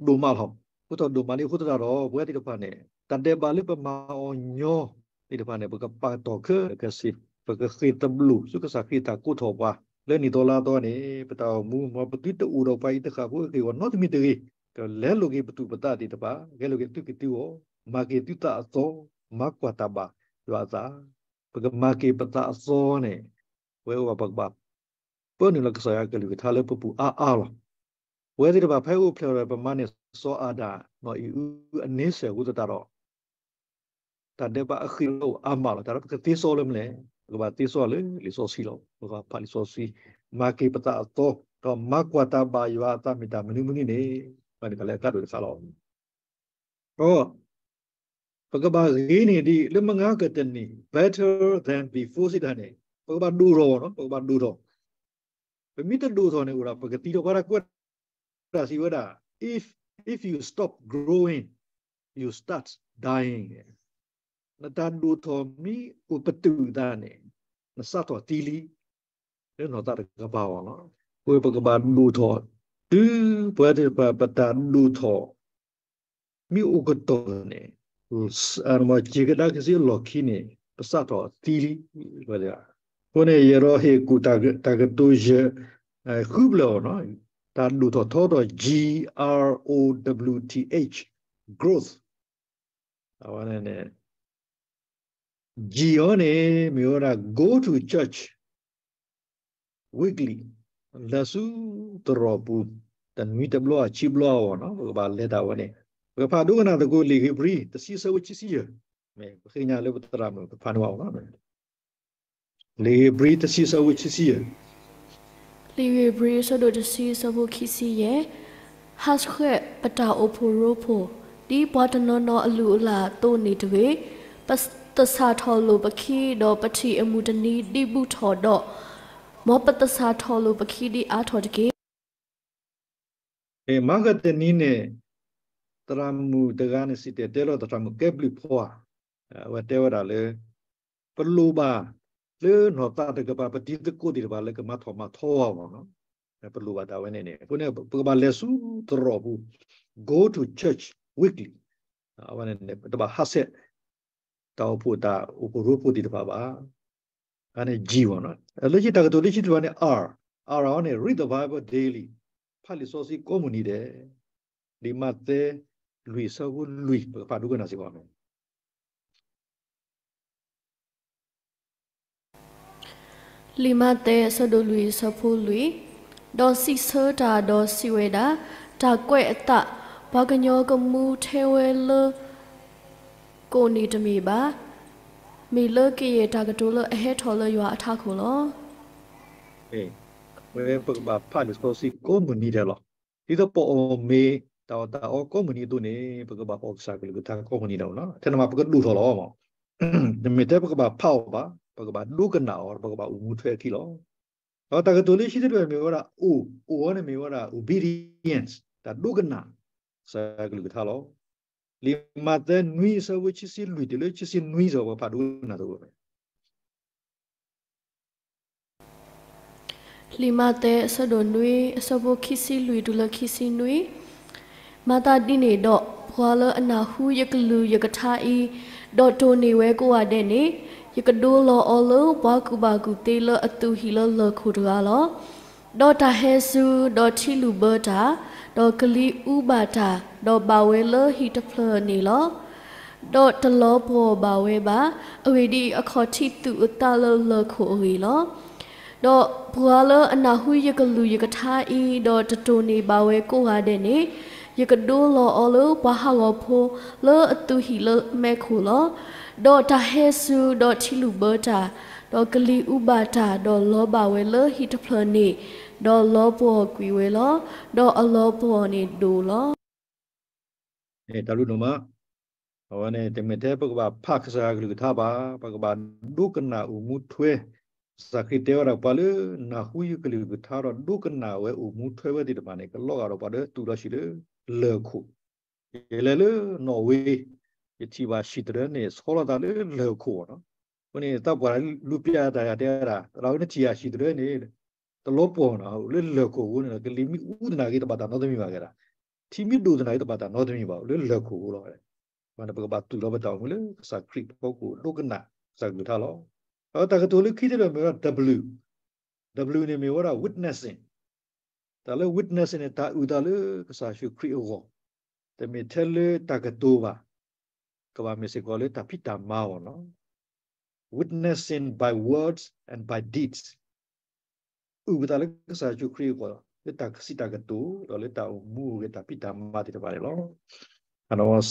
ဒိၣ်မးလီၤ. အဃိသတးဒိၣ်မးလံအဃိသတးဒီး ပဝဲသ့ၣ်တဖၣ်န့ၣ် တၢ်ဒဲးဘးလၢပမၤအီၤညီသ့ၣ်တဖၣ်န့ၣ် ပကပာ်တီၢ်ခဲလၢာ်ခဲဆ့, ပကဃ့ၢ်သဘျိၣ်ဆူကစၢ်ခရံာ်တၢ်ကိးထီၣ်ပှၤ လၢနံၣ်သီလါသီန့ၣ် ပတၢ်အိၣ်မူ မ်ပသုတအိၣ်ဒီးပှၤအံၤတဃၣ်ဖိအက့ၢ်အဂီၤနီတမံၤတဂ့ၤ, ကလဲလိာ်က့ၤပသူၣ်ပသးသ့ၣ်တဖၣ်, ကဲလိာ်က့ၤသုက့ၢ်သုဂီၤ, မၤက့ၤသုသးအသီ, မၤကွၢ်တၢ်ဘၣ်ယွၤအသး, ပကမၤက့ၤပသးအသီန့ၣ် ပဝဲအိၣ်ဘၣ်ပကဘၣ် ပၢနုာ်လီၤကစၢ်ယွၤအကလုၢ်ကထါလၢပပူၤအါအါလီၤ. ပဝဲသ့ၣ်တဖၣ်ဖဲအိၣ်ဖျဲၣ်ဒီးပမၤန့ၢ်စီၤအၤဒၣ် နီၢ်အံၤအုအန့ဆၢၣ်အဃိသတးဒီး တၢ်ဒဲးဘးအဃံအလၤအိၣ်အါမးလီၤ. တၢ်ဒီးပကသ့စီလၢမနုၤလဲၣ်, ပကဘၣ်သ့စီလၢလံာ်စီဆှံလီၤ. ပကဘၣ်ဖးလံာ်စီဆှံ, မၤက့ၤပသးအသီ, ဒီးမၤကွၢ်တၢ်ဘၣ်ယွၤအသးမ့ၢ်တၢ်မနုၤမနုၤန့ၣ် ဘၣ်န့ၣ်တၢ်လၢအကါဒိၣ်တခါလီၤ. ဒီး ပကဘၣ်ဂ့ၤန့ၢ်ဒံးလၢမုၢ်ဂၤကတနံၤ better than before စံးတၢ်န့ၣ် ပကဘၣ်ဒိၣ်ထီၣ်နီၤ, ပကဘၣ်ဒိၣ်ထီၣ်. ပမ့ၢ်တဒိၣ်ထီၣ်န့ၣ် အိၣ်ဒၣ်ပကသံထီၣ်, ပှၤတၢ်ကွဲးတၢ်စံးဝဲဒၣ် if, if you stop growing, you start dying. နတၢ်ဒိၣ်ထီၣ်မ့ၢ်အိၣ်ပတုာ်အသးန့ၣ် နစးထီၣ်သံလံ လၢနီၢ်သးတကပၤအဂီၢ်လီၤ. အဃိပကဘၣ်ဒိၣ်ထီၣ်, တုၤပဝဲသ့ၣ်တဖၣ်ပတၢ်ဒိၣ်ထီၣ် မ့ၢ်အိၣ်ကတီၢ်န့ၣ်, စ့ၢ်ကဒါက့ၤဆူအလီၢ်ခံန့ၣ် ပစးထီၣ်သံလံ, ဝဲ. အဃိန့ၣ် ယအဲၣ်ဒိးဟ့ၣ်ကူၣ်တၢ်ကတိၤယဲၢ်, ဃုဖျၢၣ်အီၤနီၤ, တၢ်ဒိ�်ထီၣ်ထီထီၣ် G R O W T H, growth. အဝဲန့ၣ် G အီၤန့ၣ် မ့ၢ်ဝဲဒၣ် go to church weekly, လဲၤဆူသရိာ်ပူၤ တနွံတဘျီ ဆံဘျီအဂီၢ်နီၤ, ပကဘၣ်လဲၤတၢ်ဝဲန့ၣ်. ပကဖးဒိကနၣ်သကိးလံာ်ဧ့ၤဘြံၤ တဆံအဆၢဖိခံဆံယဲၢ်, မ့ၢ်ပဃ့ကညးလၢပသရၣ်မုၣ် ပဖးန့ၢ်ဘၣ်အီၤလီၤ. လံာ်ဧ့ၤဘြံၤ တဆံအဆၢဖိခံဆံယဲၢ်. လံာ်ဧ့ၤဘြံၤ အဆၢဒိၣ်တဆံ အဆၢဖိခံဆံယဲၢ်, ဟးဆှဲးပတၢ်အိၣ်ဖှိၣ်ရိဖှိၣ် ဒ်ပှၤတနီၤနီၤအလုၢ်အလၢ်အသိးန့ၣ်တဂ့ၤ, ပသဆၣ်ထီၣ်လိာ်ပခံ ဒီးပထံၣ်အမုၢ်တနံၤဒ်ဘူးထီၣ်ဒီး, မ်ပသဆၣ်ထီၣ်လိာ်ပခံဒ်အါထီၣ်တက့ၢ်. မုၢ်ဂၤတနံၤန့ၣ် သရၣ်မုၣ်တဂၤန့ၣ် စံၣ်တဲၤတဲလီၤသရၣ်မုၣ်ကဲဘျုးဖီဧါ, အဝဲတဲဝဲဒၣ်လၢ ပလိၣ်ဘၣ်လၢနီၢ်သးတကပၤ ပတံၤသကိးသ့ၣ်တဖၣ်လၢကမၤထီၣ်မၤထီအီၤမ့ၢ်နီၤ, ပလိၣ်ဘၣ်တၢ်ဝဲန့ၣ်န့ၣ်, အဃိန့ၣ် ပကဘၣ်လဲၤဆူသရိာ်ပူၤ, go to church weekly, အဝဲန့ၣ်န့ၣ် ပတဘၣ်ဟးဆှဲး တၢ်အိၣ်ဖှိၣ်တၢ်အိၣ်ဖှိၣ်ရိဖှိၣ်သ့ၣ်တဖၣ်ဘၣ်. အန့ၣ် G မ့ၢ်နီၤ, လၢခံတၢ်ကတိၤလၢခံတဖၣ်န့ၣ် R, R အီၤန့ၣ် read the Bible daily, ဖးလံာ်စီဆှံကိးမုၢ်နံၤဒဲး, လံာ်မးသဲ လွံၢ်အဆၢဖိလွံၢ် ပကဖးဒိကနၣ်စ့ၢ်ကီးန့ၣ် လံာ်မးသဲ အဆၢဒိၣ်လွံၢ် အဆၢဖိလွံၢ်, ဒီးစံးဆၢတၢ်ဒီးစံးဝဲဒၣ်, တၢ်ကွဲးအသး, ပှၤကညီကမူထဲဝဲလၢ ကိးန့ၣ်တမ့ၢ်ဘၣ်, မ့ၢ်လၢကယဲၢ်တၢ်ကတိၤလၢအဟဲထီၣ်လၢယွၤအထးခိၣ်လီၤ. ဝဲပကဘၣ်ဖးလံာ်စီဆှံကိးမုၢ်နံၤဒဲးလီၤ. ဒ်သိးပအီၣ်မ့ၤ တၢ်အီၣ်တၢ်အီကိးမုၢ်နံၤအသိးန့ၣ် ပကဘၣ်အီၣ်ကစၢ်ကလုၢ်ကထါကိးမုၢ်နံၤဒဲးလီၤ. ထဲန့ၣ်မး ပကဒိၣ်ထီၣ်လီၤ. တမ့ၢ်ထဲပကဘၣ်ဖးအီၤဘၣ်. ပကဘၣ်ဒိကနၣ်အီၤ ပကဘၣ်အိၣ်မူထွဲအခံလီၤ. ဒီးတၢ်ကတိၤလၢခံတဖျၢၣ်မ့ၢ်ဝဲဒၣ် အိၣ်, အိၣ်အီၤန့ၣ်မ့ၢ်ဝဲဒၣ် obedience တၢ်ဒိကနၣ် ကစၢ်ယွၤကလုၢ်ကထါလီၤ. လံာ်မးသဲနွံအဆၢဖိခံဆံလွံၢ်တုၤလၢခံဆံနွံ စ့ၢ်ကီး ပဖးဒိကနၣ်သကိး လံာ်မးသဲ အဆၢဒိၣ်နွံ အဆၢဖိခံဆံလွံၢ်တုၤလၢခံဆံနွံ, မၤသးဒ်န့ၣ်ဒီး ပှၤလၢအနၢ်ဟူယကလုၢ်ယကထါအံၤ, ဒီးတိၢ်န့ၢ်ဝဲကိးဂၤဒဲးန့ၣ်, ယကဒိလီၤအီၤလၢပှၤကူၣ်ဘၣ်ကူၣ်သ့လၢအသူၣ်ဟံၣ်လၢလၢၢ်ခိၣ်တဂၤလီၤ. ဒီးတၢ်ဟဲစူၤ, ဒီးထံလုၢ်ဘၢတၢ်, ဒီးကလံၤအူဘၣ်တၢ်, ဒီးဘၣ်ဝဲလၢဟံၣ်တဖျၢၣ်န့ၣ်လီၤ. ဒီးတလီၤပှီၢ်ဘၣ်ဝဲဘၣ်, အဂ့ၢ်ဒ်အံၤ, အခီၣ်ထံးသူၣ်အသးလၢလၢၢ်ခိၣ်အဂ့ၢ်လီၤ. ဒီးပှၤလၢအနၢ်ဟူယကလုၢ်ယကထါအံၤ, ဒီးတတိၢ်န့ၢ်ဘၣ်ဝဲကိးဂၤဒဲးန့ၣ်, ယကဒိလီၤအီၤလၢပှၤဟးဂီၤဖိလၢအသူၣ်ဟံၣ်လၢမဲးခိၣ်လီၤ. ဒီးတၢ်ဟဲစူၤ, ဒီးထံလုၢ်ဘၢတၢ်, ဒီးကလံၤအူဘၣ်တၢ်, ဒီးလီၤဘၣ်ဝဲလၢဟံၣ်တဖျၢၣ်န့ၣ်, ဒီးလီၤပှီၢ်ကွံာ်ဝဲလီၤ. ဒီးအလီၤပှီၢ်န့ၣ်ဒိၣ်လီၤ. တၢ်ဘျုးဒိၣ်မး, အဝဲန့ၣ် တမ့ၢ်ထဲပကဘၣ်ဖးကစၢ်ယွၤကလုၢ်ကထါဘၣ်, ပကဘၣ်ဒိကနၣ်အိၣ်မူထွဲ, ကစၢ်ခရံာ်တဲဝဲဒၣ် ပှၤလၢနၢ်ဟူယကလုၢ်ကထါဒီးဒိကနၣ်ဝဲအိၣ်မူထွဲဝဲသ့ၣ်တဖၣ်န့ၣ် ကလီၤဂာ်ဒီးပှၤလၢတူၢ်လီၤဆံးလၢလၢၢ်ခိၣ်, ယလဲၤလၢနီၣ်ဝ့, ယထံၣ်ဘၣ်ဟံၣ်တဖျၢၣ်န့ၣ် ဆီလီၤသးလၢလၢၢ်ခိၣ်နီၤ, အဃိန့ၣ် သးပှၢ်လူၤပျဲတၢ်ယၤတဲဝဲဒၣ် သရၣ်ဧၢ နထံၣ်ယၤဟံၣ်တဖျၢၣ်န့ၣ် တလီၤပှီၢ်နီၤ, အိၣ်လၢလၢၢ်ခိၣ်အဃိန့ၣ်ဒီး ကလံၤမ့ၢ်အူသနာ်က့ တဘၣ်တၢ်နီတမံၤဘၣ်ကဲဒၣ်, ထံမ့ၢ်ဒိၣ်သနာ်က့ တဘၣ်တၢ်နီတမံၤဘၣ်, အိၣ်လၢလၢၢ်ခိၣ်အဃိလီၤ. အဃိန့ၣ် ပကဘၣ်သူၣ်လီၤပတၢ်အိၣ်မူလၢကစၢ်ခရံာ်အဖီခိၣ် ဒိကနၣ်ကစၢ်ကလုၢ်ကထါလီၤ. ဒီးတၢ်ကတိၤလၢခံတဖျၢၣ်မ့ၢ်ဝဲဒၣ် W, W န့ၣ်မ့ၢ်ဝဲဒၣ် witnessing, တၢ်လၢ witnessing န့ၣ် တၢ်အုၣ်သးလၢကစၢ်ယ့ၣ်ၡူးခရံာ်အဂီၢ်, တမ့ၢ်ထဲလၢတၢ်ကတိၤဘၣ်, ကဘၣ်မ့ၢ်စ့ၢ်ကီးလၢတၢ်ဖံးတၢ်မၤအဂီၢ်လီၤ. Witnessing by words and by deeds, အုၣ်ပသးလၢကစၢ်ယ့ၣ်ၡူးခရံာ်အဂီၢ် လၢတၢ်ကစံးတၢ်ကတိၤ ဒီးလၢတၢ်အိၣ်မူအဂ့ၢ် တၢ်ဖံးတၢ်မၤသ့ၣ်တဖၣ်န့ၣ်လီၤ.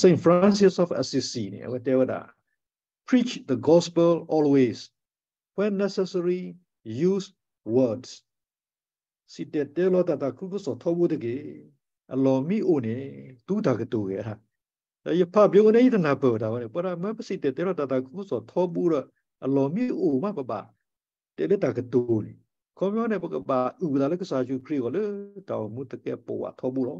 Saint Francis of Assisi န့ၣ် အဝဲတဲဝဲဒၣ်, Preach the gospel always, when necessary, use words. စံၣ်တဲၤတဲလီၤတၢ်သးခုကစီၣ်ထီဘိတက့ၢ်. အလီၢ်မ့ၢ်အိၣ်န့ၣ် သူတၢ်ကတိၤဂ့ၤဧါ. ဒီးယဖးဘၣ်ဝဲန့ၣ် ယတနၢ်ပၢၢ်တၢ်ဝဲန့ၣ် ပဝဲဒၣ်မ့ၢ်ပစံၣ်တဲၤတဲလီၤတၢ်သးခုကစီၣ်ထီဘိဒီး အလီၢ်မ့ၢ်အိၣ်မး ပဘၣ်တဲလၢတၢ်ကတိၤန့ၣ်, ခီပညီန့ၣ် ပကဘၣ်အုၣ်ပသးလၢကစၢ်ယ့ၣ်ၡူးခရံာ်အဂီၢ်လၢတၢ်အိၣ်မူသကဲးပဝးထီဘိလီၤ.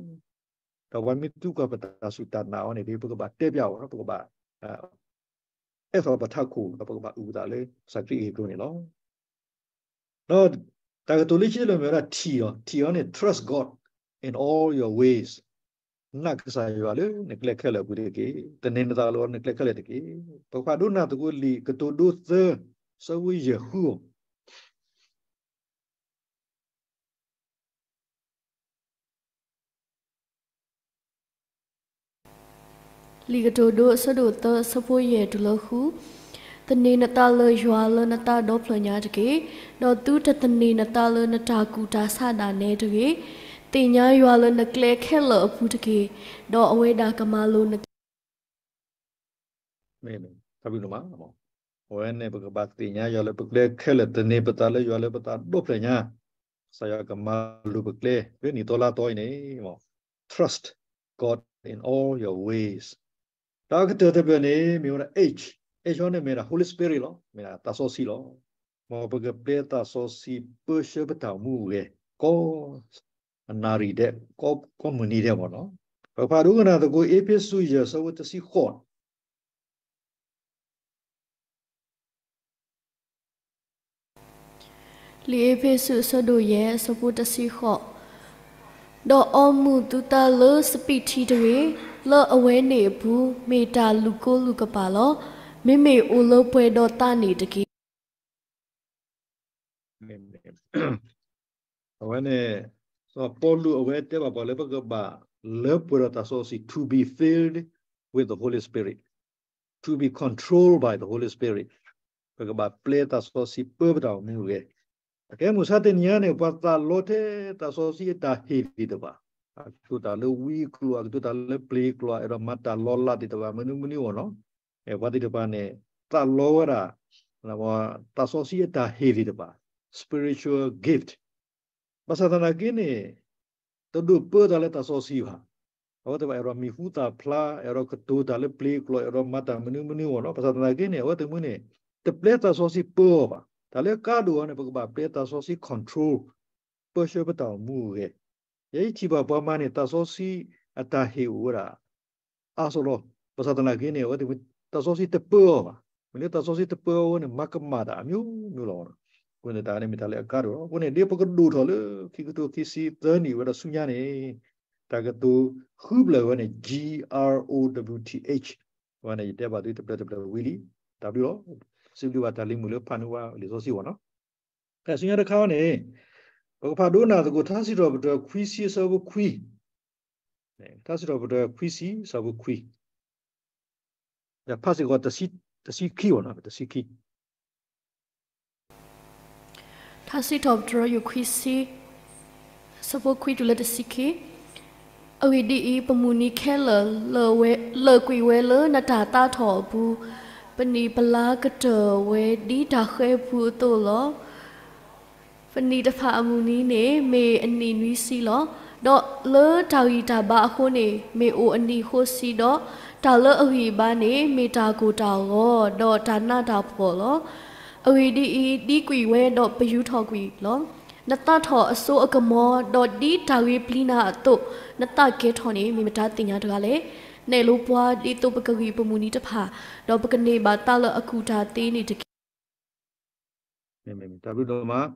ဒီးပှၤမ့ၢ်သံကွၢ်ပတၢ်စူၢ်တၢ်နာ်အီၤန့ၣ် ပကဘၣ်တဲပျးအီၤ, ပကဘၣ် အဲၣ်ထီၣ်ပထးခိၣ် ဒီးပကဘၣ်အုၣ်ပသးလၢကစၢ်ခရံာ်အဂ့ၢ်အကျိၤန့ၣ်လီၤ. ဒီးတၢ်ကတိၤလၢခံတဖျၢၣ်မ့ၢ်ဝဲဒၣ် ထံၣ်အီၤ, ထံၣ်အီၤန့ၣ် trust God in all your ways, နာ်ကစၢ်ယွၤလၢနကျဲခဲလၢာ်အပူၤတက့ၢ်. သန့ၤနသးလၢနကျဲခဲလၢာ်တက့ၢ်. ပဖးဒိကနၣ်သကိးလံာ်ကတိၤဒိသၢ ဆၢဖိယဲၢ်ဃုအီၤ လံာ်ကတိၤဒိအဆၢဒိၣ်သၢ အဆၢဖိယဲၢ်တုၤလၢဃု, သန့ၤနသးလၢယွၤလၢနသးဒီဖျၢၣ်ညါတက့ၢ်. ဒီးသုတသန့ၤနသးလၢနတၢ်ကူၣ်တၢ်ဆးဒၣ်နဲတဂ့ၤ. သ့ၣ်ညါယွၤလၢနကျဲခဲလၢာ်အပူၤတက့ၢ်, ဒီးအဝဲဒၣ်ကမၤလိၤန မ့ၢ်တၢ်ဘျုးဒိၣ်မး, အဝဲန့ၣ်ပကဘၣ်သ့ၣ်ညါယွၤလၢပကျဲခဲလၢာ်, သန့ၤပသးလၢယွၤလၢပသးဒီဖျၢၣ်ညါ, ကစၢ်ယွၤကမၤလိၤပကျဲ လၢနံၣ်သီလါသီအံၤန့ၣ်, trust God in all your ways. တၢ်ကတၢၢ်တဖျၢၣ်န့ၣ် မ့ၢ်ဝဲဒၣ် H, H န့ၣ်မ့ၢ်ဒၣ် Holy Spirit လီၤ, မ့ၢ်ဒၣ်သးစီဆှံလီၤ. မ်ပကပျဲသးစီဆှံပၢဆှၢပတၢ်အိၣ်မူအဂဲၤ ကိးနၣ်ရံၣ်ဒဲး, ကိးမုၢ်နံၤဒဲးမ့ၢ်နီၤ. ပဖးဒိကနၣ်သကိး အ့းဖ့းစူး ယဲၢ် အဆၢဖိတဆံဃိး လံာ်အ့းဖ့းစူး အဆၢဒိၣ်ယဲၢ် အဆၢဖိတဆံဃိး, ဒီးအီမူၤသုသးလၢစပံးထံတဂ့ၤ, လၢအဝဲန့ၣ်အပူၤ မ့ၢ်တၢ်လူၤကိလူၤကပာ်လီၤ. မ့မ့ၢ်အိၣ်လၢပှဲၤဒီးသးန့ၣ်တက့ၢ်. အဝဲန့ၣ် စီၤပီလူးအဝဲတဲဘၣ်ပှၤလၢပကဘၣ်လၢပှဲၤဒီးသးစီဆှံ to be filled with the Holy Spirit, to be controlled by the Holy Spirit, ပကဘၣ်ပျဲသးစီဆှံပၢပတၢ်အိၣ်မူအဂဲၤ. အကဲမုၢ်ဆါတနံၤအံၤန့ၣ် ပှၤသးလီထဲသးစီဆှံအတၢ်ဟ့ၣ်သ့ၣ်တဖၣ်, အကတိၤတၢ်လၢဝံကျိာ်, အကတိၤတၢ်လၢပျ့ၤကျိာ်, အဲၣ်ဒိးမၤတၢ်လီၤလးသ့ၣ်တဖၣ် မနုၤမနုၤအဂီၢ်နီၤ, ပှၤသ့ၣ်တဖၣ်န့ၣ် သးလီဝဲဒၣ် သးစီဆှံအတၢ်ဟ့ၣ်သ့ၣ်တဖၣ်, spiritual gift. ဘၣ်ဆၣ်သနာ်က့န့ၣ် တဒိးပၢတၢ်လၢသးစီဆှံဘၣ်. အဝဲသ့ၣ်တဖၣ်အဲၣ်ဒိးမံၤဟူသၣ်ဖျါ, အဲၣ်ဒိးကတိၤတၢ်လၢပျ့ၤကျိာ်, အဲၣ်ဒိးမၤတၢ်မနုၤမနုၤအဂီၢ်နီၤ. ဘၣ်ဆၣ်သနာ်က့န့ၣ် အဝဲသ့ၣ်မုၢ်န့ၣ် တပျဲသးစီဆှံပၢအီၤဘၣ်. တၢ်လၢအကါဒိၣ်အီၤန့ၣ် ပကဘၣ်ပျဲသးစီဆှံ control ပၢဆှၢပတၢ်အိၣ်မူအဂဲၤ. ယဲယထံၣ်ဘၣ်ပှၤမၤန့ၣ် သးစီဆှံအတၢ်ဟ့ၣ်အိၣ်ဝဲဒၣ် အါစီလီၤ. ဘၣ်ဆၣ်သနာ်က့န့ၣ် အဝဲသ့ၣ်သးစီဆှံတပၢအီၤဘၣ်. မ့ၢ်လၢသးစီဆှံတပၢအီၤဝဲန့ၣ် မၤကမၣ်တၢ်အမျိုးမျိုးလီၤ. အဃိန့ၣ်တၢ်န့ၣ်မ့ၢ်တၢ်လၢအကါဒိၣ်လီၤ. အဃိန့ၣ် ဒ်ပကဒိၣ်ထီၣ်လၢခံကထိခံဆံသၢနံၣ်ဝဲဒၣ်ဆူညါန့ၣ် တၢ်ကတိၤဃုဖျၢၣ်ဝဲန့ၣ် G R O W T H ဝဲန့ၣ် ယတဲဘၣ်သုတဖျၢၣ်တဖျၢၣ်ဝံၤလံ. တၢ်ဘျုးလီၤ. စံးဘျုးဘၣ်တၢ်လံၤမုာ်လၢဖးနုာ်ဝဲလံာ်စီဆှံဝဲနီၤ. ဆူညါတခါဝဲန့ၣ် ပကဖးဒိကနၣ်သကိး ထါစံးထီၣ်ပတြၢၤခွံဆံအဆၢဖိခွံ, ထါစံးထီၣ်ပတြၢၤခွံဆံအဆၢဖိခွံ, ယဖးစ့ၢ်ကီး တဆံခံဝဲနီၤ, တဆံခံ ထါစံးထီၣ်ပတြၢၤယိၤခွံဆံ, ဆၢဖိခွံတုၤလၢတဆံခံ. အဂ့ၢ်ဒ်အံၤ, ပမုၢ်နံၤခဲလၢာ် လၢာ်ကွံာ်ဝဲလၢနတၢ်သးထီၣ်အပူၤ, ပနံၣ်ပလါကတၢၢ်ဝဲဒ်တၢ်ဃဲၤပူအသိးလီၤ. ပနံၣ်တဖၣ်အမုၢ်နံၤန့ၣ် မ့ၢ်အနံၣ်နွံဆံလီၤ. ဒီးလၢတၢ်ဂံၢ်တၢ်ဘါအဃိန့ၣ် မ့ၢ်အိၣ်အနံၣ်ဃိးဆံဒီး, တၢ်လၢအဂံၢ်အဘါန့ၣ် မ့ၢ်တၢ်ကိၢ်တၢ်ဂီၤ, ဒီးတၢ်နးတၢ်ဖှီၣ်လီၤ. အဂ့ၢ်ဒ်အံၤ, ဒ်ကွံာ်ဝဲဒီးပယူၤထီၣ်ကွံာ်လီၤ. နသးထီၣ်အစိအကမီၤ, ဒီးဒ်တၢ်ဂ့ၤပျံၤနၤအသိး, နသးကဲထီၣ်န့ၣ် မ့ၢ်မတၤသ့ၣ်ညါတဂၤလဲၣ်. နဲၣ်လိပှၤဒ်သိးပကဂံၢ်ပမုၢ်နံၤတဖၣ်, ဒီးပကန့ၢ်ဘၣ်သးလၢအကူၣ်တၢ်သ့န့ၣ်တက့ၢ်. တၢ်ဘျုးဒိၣ်မး.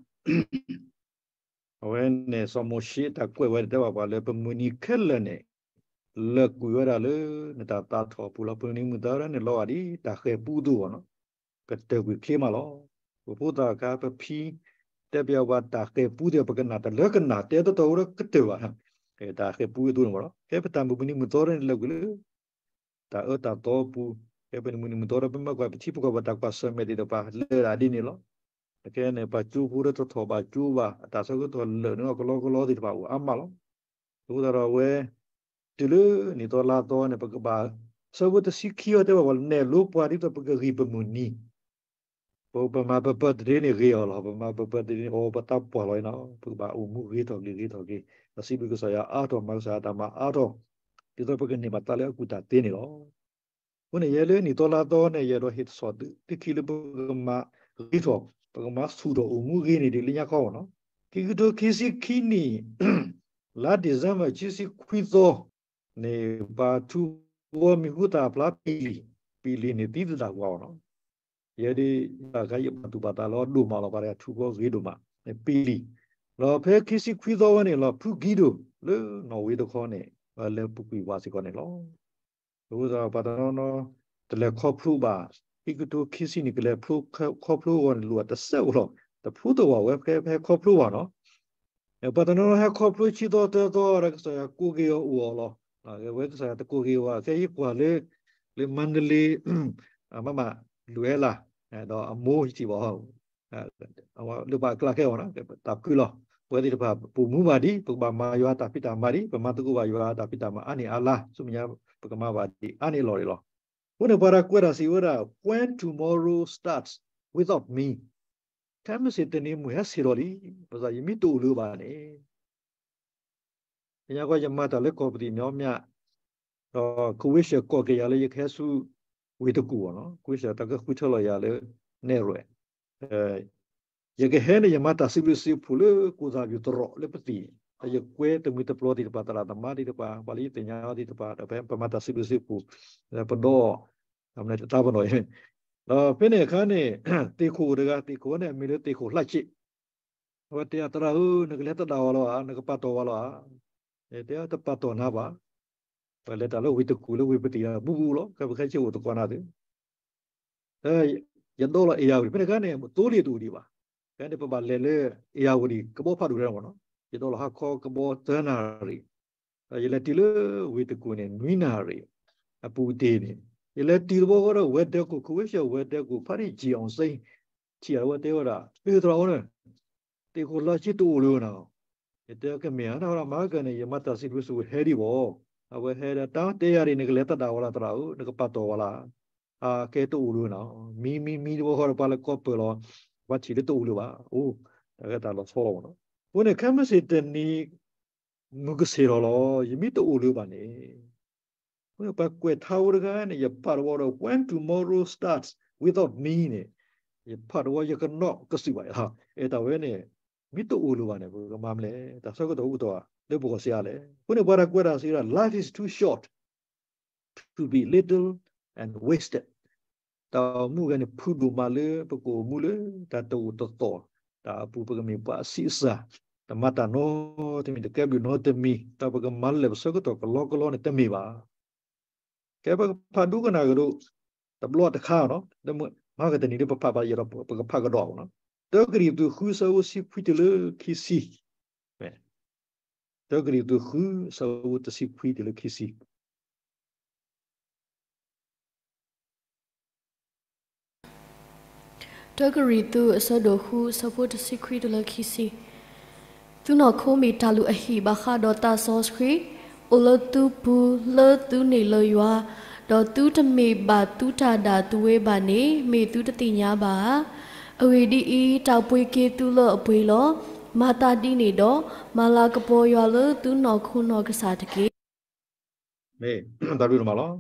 အဝဲန့ၣ် စီၤမိၤၡ့တၢ်ကွဲးဝဲန့ၣ် တဲဘၣ်ပှၤလၢပမုၢ်နံၤခဲလၢာ်န့ၣ် လၢာ်ကွံာ်ဝဲဒၣ်လၢနတၢ်သးထီၣ်အပူၤလီၤ. ပမုၢ်နံၤမုၢ်သီဒၣ်န့ၣ် လီၤဂာ်ဒ်တၢ်ဃဲၤပူအသိးဘၣ်နီၤ, ကတၢၢ်ကွံာ်ချ့မးလီၤ. ပဖိသၣ်အခါ ပဖံ တဲပျးဝဲတၢ်ဃဲၤပူသ့ၣ် ပကနၣ်တၢ်လၢကနၣ် တဲတတီၤဝဲဒီးကတၢၢ်ဘၣ်, တၢ်ဃဲၤပူအသိးန့ၣ်မးလီၤ. ကဲပတၢ်မုၢ်နံၤမုၢ်သီဒၣ်န့ၣ် လၢာ်ကွံာ်လၢ တၢ်အၢတၢ်သီအပူၤ, ကဲပမုၢ်နံၤမုၢ်သီဒီး ပမ့ၢ်ကွၢ်ပထံပကီၢ် ပတၢ်ကွၢ်ဆၢၣ်မဲာ်သ့ၣ်တဖၣ် လၢာ်ဒၣ်ဒ်န့ၣ်လီၤ. အခဲန့ၣ် ပှၤကၠိဖိဒီးတထီၣ်ဘၣ်ကၠိဘၣ်, အတၢ်ဆၢကတီၢ်လၢာ်န့ၣ် အကလီကလီသ့ၣ်တဖၣ်အိၣ်အါမးလီၤ. အဃိသတးဒီးအဝဲ တုၤလၢနံၣ်သီလါသီန့ၣ် ပကဘၣ်, ဆၢဖိတဆံခံအီၤတဲဘၣ်ပှၤ နဲၣ်လိပှၤဒ်သိးပကဂံၢ်ပမုၢ်နံၤ ပမၤပပၢတဒ့န့ၣ်ဂ့ၤအီၤလီၤ. ပမၤပပၢတဒ့န့ၣ် အီ ပသးပှၢ်လီၤအံၤနီၤ, ပကဘၣ်အိၣ်မူဂ့ၤထီၣ်ဂ့ၤဂ့ၤထီၣ်ဂ့ၤ, ဒီးစံးဘျုးကစၢ်ယွၤအါထီၣ် မၤကစၢ်ယွၤတၢ်မၤအါထီၣ်, ဒ်သိးပကန့ၢ်ဘၣ်သးလၢအကူၣ်တၢ်သ့န့ၣ်လီၤ. အဃိန့ၣ် ယဲလၢနံၣ်သီလါသီန့ၣ် ယအဲၣ်ဒိးဟ့ၣ်သကိးသုခံလၢပကမၤဂ့ၤထီၣ်, ပကမၤဆူၣ်ထီၣ်အိၣ်မူဂ့ၤန့ၣ် ဒ်လၢညါခီနီၤ. ခံကထိခံဆံခံနံၣ် လါ December ခံဆံခွံသီန့ၣ် ပှၤထူကီၢ်မံၤဟူသၣ်ဖျါပံၤလံာ်, ပံၤလံာ်န့ၣ်သံသဒၣ်ကွၢ်အီၤနီၤ. ယဲဒၣ် အခါယဘၣ်သူၣ်ဘၣ်သးလီၤဒိၣ်မးလီၤ, ပှၤတဂၤထူကီၢ်ဂ့ၤဒိၣ်မး, ပံၤလံာ်, ဒီးဖဲခံဆံခွံသီဝဲန့ၣ်လီၤ ဖုကံဒိၣ်လၢနီၣ်ဝ့တခီန့ၣ် လဲၤပူၤကွံာ်ဝးစ့ၢ်ကီးန့ၣ်လီၤ. အဃိသတးပှၤတနီၤနီၤ တလဲၤခီဖျိဘၣ်, ခံကထိခံဆံနံၣ် ကလဲၤခီဖျိအဂီၢ်န့ၣ် လိၣ်ဘၣ်တစဲးဧိၤလီၤ. တဖျိတဝၢ်ဝဲ ဖဲဟဲခီဖျိဘၣ်နီၤ. ပှၤတနီၤနီၤဟဲခီဖျိဆံသီသၢသီဒီး ကစၢ်ယွၤကိးက့ၤအီၤအိၣ်အီၤလီၤ. ဝဲကစၢ်ယွၤတကိးက့ၤအီၤဘၣ်. ခဲအံၤကွၢ်လၢ လၢမါဒလ့ မမ လူၤအဲလး ဒီးအမိၢ်ယထံၣ်ဘၣ် လၢပှၤအကျါခဲအီၤနီၤ တၢ်ဖုလီၤ. ပဝဲသ့ၣ်တဖၣ် ပအိၣ်မူဘၣ်ဒ် ပကဘၣ်မၤယွၤအတၢ်ဖံးတၢ်မၤဒ် ပမၤသကိးဘၣ်ယွၤအတၢ်ဖံးတၢ်မၤအါန့ၢ်အါလါ ဆူမဲာ်ညါ ပကမၤဘၣ်ဒ်အါန့ၢ်အလီၢ်န့ၣ်လီၤ. အဃိန့ၣ် ပှၤတၢ်ကွဲးတၢ်စံးဝဲဒၣ် When tomorrow starts without me, ခဲမုၢ်ဆ့ၣ်တနံၤမုၢ်ဟဲဆ့ၣ်ထီၣ်လံ ဘၣ်ဆၣ်ယမ့ၢ်တအိၣ်လၢၤဘၣ်န့ၣ် ကညါကီယမၤတၢ်လၢကီၢ်ပသံၣ်မ့ၢ်အီၤမ့ၢ် ဒီး Croatia ကိးက့ၤယၤလၢယကဟဲဆူ ဝ့ၢ်တကူၣ်အီၤနီၤ Croatia တၢ်ကဃုထၢလီၤယၤလၢ နဲၣ်ရွဲၣ် ယကဟဲန့ၣ် ယမၤတၢ်စံးဘျုးစံးဖှိၣ်လၢကိၣ်သၣ်ပူၤတရီးလၢပသံၣ် ဒီးယကွဲတမှံၤတပျီၤသ့ၣ်တဖၣ် သရၣ်သမါသ့ၣ်တဖၣ် ပှၤလၢယသ့ၣ်ညါအီၤသ့ၣ်တဖၣ် ဒီးဖဲပမၤတၢ်စံးဘျုးစံးဖှိၣ် ပဒီး အမနုၤတသးပနီၣ် ဒီးဖဲန့ၣ်အခါန့ၣ် သ့ၣ်ခိၣ်တဂၤ သ့ၣ်ခိၣ်န့ၣ် အမံၤလၢသ့ၣ်ခိၣ်လှၣ်ဆံး အဝဲတဲအသရၣ်ဧၢ နကလဲၤသဒၣ်ဝဲလီၤဧါ နကပာ်တီၢ်ဝဲလီၤဧါ တဲတပာ်တီၢ်နၤဘၣ် ပလဲၤတၢ်လၢဝ့ၢ်တကူၣ်လၢဝ့ၢ်ပသံၣ်ဘူးဘူးလီၤ ကဲပခဲဆ့အိၣ်သကိးနၤသု ယဒိးလီၤအ့ၣ်ယၣ်ဝတံၣ် ဖဲန့ၣ်အခါန့ၣ် သိလ့ၣ်တအိၣ်ဒံးဘၣ် ဖဲန့ၣ် ပဘၣ်လဲၤလၢ အ့ၣ်ယၣ်ဝတံၣ်ကဘီဖးဒိၣ်ထဲမ့ၢ်နီၤ ယဒိးလီၤဟါခီကဘီသၢနၣ်ရံၣ် ဒီးယလဲၤတုၤလၢဝ့ၢ်တကူၣ်န့ၣ် နွံနၣ်ရံၣ် အပူၤတ့ၢ်န့ၣ် ယလဲၤတုၤတဘျီဃီဒီး ဝဲၤဒၢးခိၣ် Croatia ဝဲၤဒၢးခိၣ် ဖးဒံၣ်ကံၣ်အီၣ်စ့ ထံၣ်အဝဲတဲဝဲဒၣ် အၢ သရၣ်ဧၢန့ၣ် သ့ၣ်ခိၣ်လှၣ်ဆံးတအိၣ်လၢၤနၤ ယတဲကမ့ၢ်ဧါ နဝဲဒၣ်မၤကန့ၣ် ယမၤတၢ်စံးဘျုးစံးဖှိၣ်ဟဲဒံးဘၣ် အဝဲဟဲဒီးတၢ်တဲယၤဒ် နကလဲၤသဒၣ်ဝဲလီၤသရၣ်ဧၢ နကပာ်တီၢ်ဝဲလီၤ အကဲတအိၣ်လၢၤနၤ မံမံမံတဘျီဃီဒီးပှၤလဲၤကိးပၢၢ်လီၤ ပှၤထံၣ်လၢတအိၣ်လၢၤဘၣ် အိၣ် တၢ်ဂ့ၢ်တၢ်လီၤဆီလီၤမ့ၢ်နီၤ အဃိန့ၣ် ခဲမုၢ်ဆ့ၣ်တနံၤ မုၢ်ကဆ့ၣ်ထီၣ်လီၤ ယမ့ၢ်တအိၣ်လၢၤဘၣ်န့ၣ် အဃိန့ၣ် ပှၤကွဲးထါဖိတဂၤန့ၣ် ယပာ်တဝီဒီး When tomorrow starts without me န့ၣ် ယဖးတဝီ ယကနီၣ်ကစၢ်ဘၣ်, အဲၣ်တၢ်ဝဲန့ၣ် မ့ၢ်တအိၣ်လၢၤဘၣ်န့ၣ် ပကမၤမလဲၣ်. တၢ်ဆၢကတီၢ်အိၣ်ကတီၢ်လၢပဂီၢ်စ့ၢ်ဧါလဲၣ်. အဃိန့ၣ် ပှၤတၢ်ကွဲးတၢ်စံးဝဲဒၣ် life is too short to be little and wasted. တၢ်အိၣ်မူအဂၤန့ၣ် ဖုၣ်ဒိၣ်မးလၢပကအိၣ်မူလၢ တၢ်တအိၣ်တသီၣ်, တၢ်အပူၤပကမ့ၢ်ပှၤအဆံးအစှၤ, တမၤတၢ်နီတမံၤ တကဲဘျုးနီတမံၤ, တၢ်ပကမၤလၢာ်ပဆၢကတီၢ်ကလီကလီန့ၣ် တမ့ၢ်ဘၣ်. ကဲပကဖးဒိကနၣ်ကဒီး တဘျီတခါနီၤ, မဟါကတနံၤဒီးပဖးဘၣ်ယဲဒီး ပကဖးကဒီးနီၤ. တၢကရံၣ်သူးဃု ဆၢဖိတဆံခွံတုၤလၢခံဆံ, တၢကရံၣ်သူးဃု ဆၢဖိတဆံခွံတုၤလၢခံဆံ. တၢကရံၣ်သူး အဆၢဒိၣ်ဃု အဆၢဖိတဆံခွံတုၤလၢခံဆံ. သုနီၢ်ခိမ့ၢ်တၢ်လုၢ်အဟံၣ်ဘၣ်ဃးဒီးသးစီဆှံ, အိၣ်လၢသုပူၤ လၢသုန့ၢ်လၢယွၤ, ဒီးသုတမ့ၢ်ဘၣ်သုတၢ်ဒၣ်သုဝဲဘၣ်န့ၣ် မ့ၢ်သုတသ့ၣ်ညါဘၣ်ဧါ. အဂ့ၢ်ဒ်အံၤ, တၢ်ပှ့ၤက့ၤသုလၢအပှ့ၤလီၤ. မၤသးဒ်န့ၣ်ဒီး, မၤလၤကပီၤယွၤလၢသုနီၢ်ခိနီၢ်ကစၢ်တက့ၢ်. မ့ၢ်တၢ်ဘျုးဒိၣ်မးလီၤ.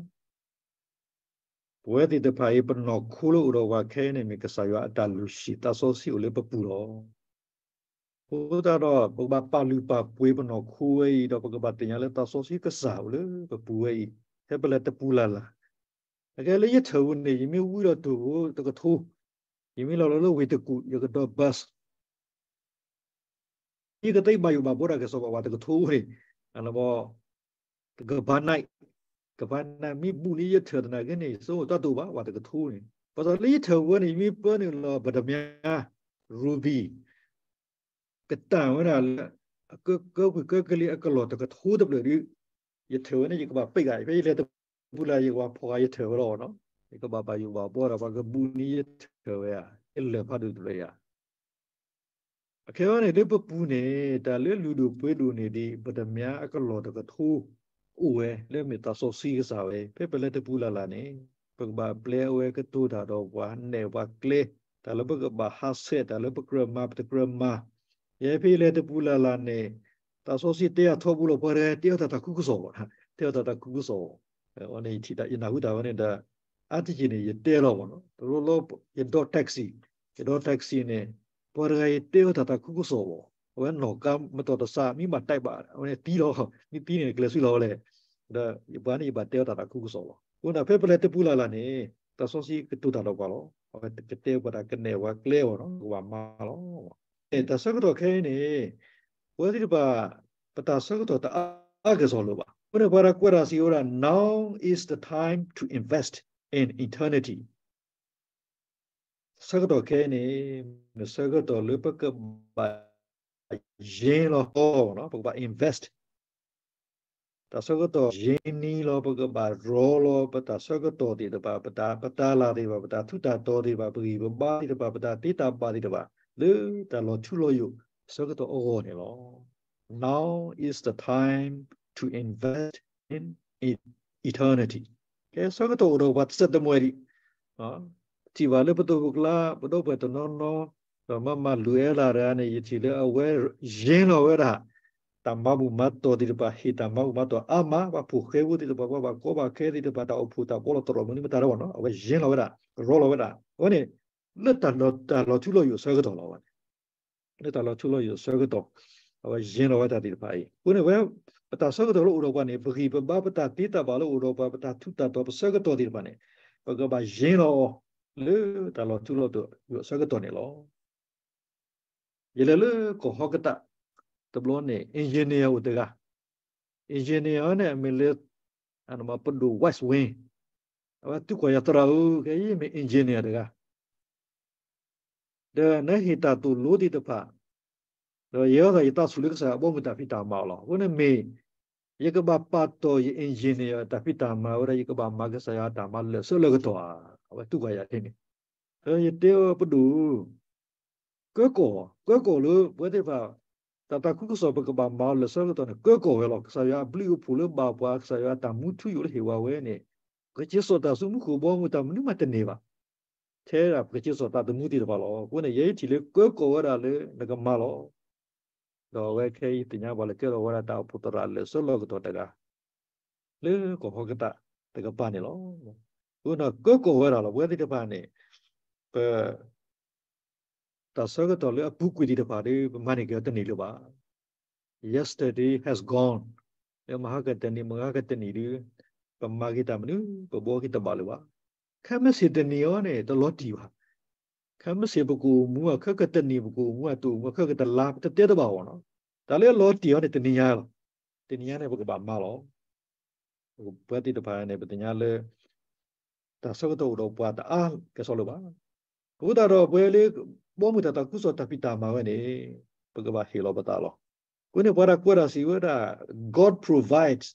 ပဝဲသ့ၣ်တဖၣ်အံၤ ပနီၢ်ခိလၢအိၣ်ဒီးပှၤခဲအံၤန့ၣ် မ့ၢ်ကစၢ်ယွၤအတၢ်လုၢ်ဟံၣ်သးစီဆှံအိၣ်လၢပပူၤလီၤ. အဃိသတးဒီး ပကဘၣ်ပာ်လုၢ်ပာ်ပှ့ၤပနီၢ်ခိဝဲအံၤ ဒီးပကဘၣ်သ့ၣ်ညါလၢသးစီဆှံကစၢ်အိၣ်လၢပပူၤဝဲအံၤ ဖဲပလဲၤတပူၤလၢ်လၢ်, အကဲလၢယထၢၣ်ပူၤန့ၣ် ယမ့ၢ်ဝံဒီးတိၢ်ဖိတကထိ, ယမ့ၢ်လီၤလီၤလၢဝ့ၢ်တကူၣ် ယကဒိး bus ယကသ့ဘၣ်ယိၣ်ဘၣ်ဘှီတၢ်ကစီၣ်ဘၣ်ဝဲတကထိန့ၣ်, ကဘၣ်နံၣ်, ကဘၣ်နံၣ်မ့ၢ်ဘူးန့ၢ်ယထၢၣ်သနာ်က့န့ၣ် ယဆိကမိၣ်တၢ်တိာ်ဘၣ်ဝဲတကထိန့ၣ်, ဘၣ်ဆၣ်လၢယထၢၣ်ဝဲန့ၣ် ယမ့ၢ်ပၢနုာ်လီၤ ပတ္တမြား ruby ကတၢၢ်ဝဲဒၣ်လၢ ကကၢကွံာ်ကၢကလံၤအကလီၢ်တကထိတဖျၢၣ်ဒီး ယထၢၣ်ဝဲန့ၣ် ယကဘၣ်ပ့းဂၤ ဖဲယလဲၤတပူၤလၢ် ယကဘၣ်ဖီၣ်ဂၤယထၢၣ်ဝဲလီၤနီၤ. ယကဘၣ်ဘၣ်ယိၣ်ဘၣ်ဘှီဒီး ပှၤကဘူးန့ၢ်ယထၢၣ်ဝဲဧါ, ယလၢာ်ဖးဒိၣ်တဖျၢၣ်ဧါ. အခဲအံၤန့ၣ် လၢပပူၤန့ၣ် တၢ်လၢလုၢ်ဒိၣ်ပှ့ၤဒိၣ်န့ၢ်ဒံး ပတ္တမြားအကလီၢ်တကထိ အိၣ်ဝဲ လၢမ့ၢ်သးစီဆှံကစၢ်ဝဲ, ဖဲပလဲၤတပူၤလၢ်လၢ်န့ၣ် ပကဘၣ်ပျဲအဝဲကတိၤတၢ်ဒီးပှၤ နဲၣ်ပှၤကျဲ, တၢ်လၢပကဘၣ်ဟးဆှဲး, တၢ်လၢပကြၢးမၤ ပတကြၢးမၤ, ယဲဖဲယလဲၤတပူၤလၢ်လၢ်န့ၣ် သးစီဆှံတဲအထီဘိလီၤ ပှၤတဂၤတဲအီၤတၢ်သးခုကစီၣ်ဘၣ်, တဲအီၤတၢ်သးခုကစီၣ်, အဝဲန့ၣ် ယထံၣ်တၢ် ယနၢ်ဟူတၢ်ဝဲန့ၣ်ဒီး အါတက့ၢ်န့ၣ် ယတဲလီၤဘၣ်နီၤ, တလိၣ်လၢ ယဒိး taxi, ယဒိး taxi န့ၣ် ပှၤတဂၤအံၤတဲအီၤတၢ်သးခုကစီၣ်ဘၣ်, အဝဲနီၢ်ကါမတီၢ်တစး မ့ၢ်ဘၣ်တဲဘၣ် အဝဲန့ၣ်သံလီၤ, မ့ၢ်သံန့ၣ် ကျဲၤဆူလီၤဝဲလဲၣ်, ဒီးယပှၤန့ၣ် ယဘၣ်တဲအီၤတၢ်သးခုကစီၣ်လီၤ. အဃိန့ၣ် ဖဲပလဲၤတပူၤလၢ်လၢ်န့ၣ် သးစီဆှံကတိၤတၢ်ဒီးပှၤလီၤ, အဝဲကတဲပှၤတၢ် ကနဲၣ်ပှၤကျဲအီၤနီၤ, ပကဘၣ်မၤလီၤ. တၢ်ဆၢကတီၢ်ခဲအံၤန့ၣ် ပဝဲသ့ၣ်တဖၣ် ပတၢ်ဆၢကတီၢ်တအါကစီၣ်လၢၤဘၣ်. အဃိန့ၣ် ပှၤတၢ်ကွဲးတၢ်စံးဝဲဒၣ် now is the time to invest in eternity. ဆၢကတီၢ်ခဲအံၤန့ၣ် မ့ၢ်ဆၢကတီၢ်လၢပကဘၣ်ယ့လီၤ, ပကဘၣ် invest တၢ်ဆၢကတီၢ်ယ့နံၤလီၤ, ပကဘၣ်ရီလီၤ ပတၢ်ဆၢကတီၢ်သ့ၣ်တဖၣ်, ပတၢ် ပတၢ်လၢ်သ့ၣ်တဖၣ်, ပတၢ်ထူးတၢ်တီၤသ့ၣ်တဖၣ်, ပဂံၢ်ပဘါသ့ၣ်တဖၣ်, ပတၢ်သ့တၢ်ဘၣ်သ့ၣ်တဖၣ် လၢတၢ်လီၤထူလီၤယိာ်ဆၢကတီၢ်အဂီၢ်န့ၣ်လီၤ. Now is the time to invest in eternity. ကဲ ဆၢကတီၢ်အိၣ်ဒီးပှၤတစဲးတမှဲၤဒံး, ထံၣ်ဘၣ်လၢပသိးပကျါ ပဒီပုၢ်ဝဲၢ်တနီၤနီၤ, ဒီးမၤမၤလူၤအ့လးတဂၤန့ၣ် ယထံၣ်လၢအဝဲယ့လီၤဝဲဒၣ် တၢ်မၤဘူၣ်မၤတီၢ်သ့ၣ်တဖၣ်, ဟ့ၣ်တၢ်မၤဘူၣ်မၤတီၢ်အါမး, ပှၤဖိၣ်ဃဲဖိသ့ၣ်တဖၣ်, ပှၤဘၣ်ကီဘၣ်ခဲသ့ၣ်တဖၣ်, တၢ်အိၣ်ဖှိၣ်တၢ်ပီးလီၤတရီၣ်မနုၤမတၤတဝဲနီၤ, အဝဲယ့လီၤဝဲဒၣ်, ရီလီၤဝဲဒၣ်. အဝဲန့ၣ် လၢတၢ်လီၤထူလီၤယိာ်ဆၢကတီၢ်လီၤ. အဝဲန့ၣ် လၢတၢ်လီၤထူလီၤယိာ်ဆၢကတီၢ် အဝဲယ့လီၤဝဲတၢ်သ့ၣ်တဖၣ်အံၤ. အဃိန့ၣ် ဝဲ ပတၢ်ဆၢကတီၢ်လၢအိၣ်ဒီးပှၤန့ၣ် ပဂံၢ်ပဘါ ပတၢ်သ့တၢ်ဘၣ်လၢအိၣ်ဒီးပှၤ, ပတၢ်ထူးတၢ်တီၤ ပဆၢကတီၢ်သ့ၣ်တဖၣ်န့ၣ် ပကဘၣ်ယ့လီၤအီၤ လၢတၢ်လီၤထူလီၤယိာ်ဆၢကတီၢ်န့ၣ်လီၤ. ယလဲၤလၢကီၢ်ဟီၣ်ကတၢၢ်တဘျီန့ၣ် engineer အိၣ်တဂၤ, engineer န့ၣ် အမ့ၢ်လၢ ပဒိၣ် West Wing, အဝဲသံကွၢ်ယၤ သရၣ်ဧၢ, ခဲအံၤမ့ၢ် engineer တဂၤ ဒီးနဟ့ၣ်တၢ်သိၣ်လိသ့ၣ်တဖၣ်, ဒီးယဲဒၣ်ယသးဆူၣ်လၢကစၢ်ယွၤအဘီအမုၢ်တၢ်ဖံးတၢ်မၤအီၤလီၤ. အဃိန့ၣ်မ့ၢ် ယကဘၣ်ပာ်တီၢ်ယ engineer တၢ်ဖံးတၢ်မၤဝဲဒၣ် ယကဘၣ်မၤကစၢ်ယွၤတၢ်မၤလၢာ်ဆၢလၢာ်ကတီၢ်ဧါ, အဝဲသံကွၢ်ယၤထဲန့ၣ်. ဒီးယတဲအီၤ ပဒိၣ် ကၢကီၢ်, ကၢကီၢ်လၢပဝဲသ့ၣ်တဖၣ် တၢ်သးခုကစီၣ်ပကဘၣ်မၤအီၤလၢာ်ဆၢကတီၢ်န့ၣ် ကၢကီၢ်ဝဲလီၤ. ကစၢ်ယွၤအဘျုးအဖှိၣ်လၢဘၣ်ပှၤ, ကစၢ်ယွၤအတၢ်မူထူယိာ်လၢဟ့ၣ်ဝဲဝဲန့ၣ် ပကစ့ၢ်ကီးသးဆူမူခိၣ်ဘီမုၢ်တၢ်မနုၤမးတန့ၢ်ဘၣ်. ထဲဒၣ်ပကစ့ၢ်ကီးသးသမူသ့ၣ်တဖၣ်လီၤ. အဃိန့ၣ် ယဲယထံၣ်လၢကၢကီၢ်ဝဲဒၣ်လၢနကမၤလီၤ. ဒီးအဝဲခဲအံၤသ့ၣ်ညါပှၤလၢကဲထီၣ်ဝဲဒၣ်တၢ်အိၣ်ဖှိၣ်သရၣ်လၢာ်ဆၢလၢာ်ကတီၢ်တဂၤ လၢကီၢ်ဟီၣ်ကတၢၢ်တကပၤန့ၣ်လီၤ. အဃိန့ၣ် ကၢကီၢ်ဝဲဒၣ်လီၤ. ပဝဲသ့ၣ်တဖၣ်န့ၣ် ပ တၢ်ဆၢကတီၢ်လၢအပူၤကွံာ်သ့ၣ်တဖၣ်ဒီး ပမၤန့ၢ်က့ၤအီၤတန့ၢ်လၢၤဘၣ်. Yesterday has gone. လၢမဟါကတနံၤ မဟါကတနံၤဒီး ပမၤက့ၤတၢ်မနုၤ ပဘှီက့ၤတဘၣ်လၢၤဘၣ်. ခဲမုၢ်ဆ့ၣ်တနံၤအံၤန့ၣ် တလီၤတံၢ်ဘၣ်. ခဲမုၢ်ဆ့ၣ်ပကအိၣ်မူ ခဲကတနံၤပကအိၣ်မူ တအိၣ်မူ ခဲကတလါ ပတတဲတဘၣ်အီၤနီၤ. တၢ်လၢအလီၤတံၢ်အီၤန့ၣ် တနံၤညါလီၤ. တနံၤညါန့ၣ် ပကဘၣ်မၤလီၤ. ပှၤသ့ၣ်တဖၣ်န့ၣ် ပသ့ၣ်ညါလၢ တၢ်ဆၢကတီၢ်အိၣ်ဒီးပှၤတအါကဲၣ်ဆိးလၢၤဘၣ်. အဃိသတးဒီး ပဝဲလၢ ဘီမုၢ်တၢ်သးခုကစီၣ်တၢ်ဖံးတၢ်မၤဝဲန့ၣ် ပကဘၣ်ဟ့ၣ်လီၤပသးလီၤ. အဃိန့ၣ် ပှၤတၢ်ကွဲးတၢ်စံးဝဲဒၣ် God provides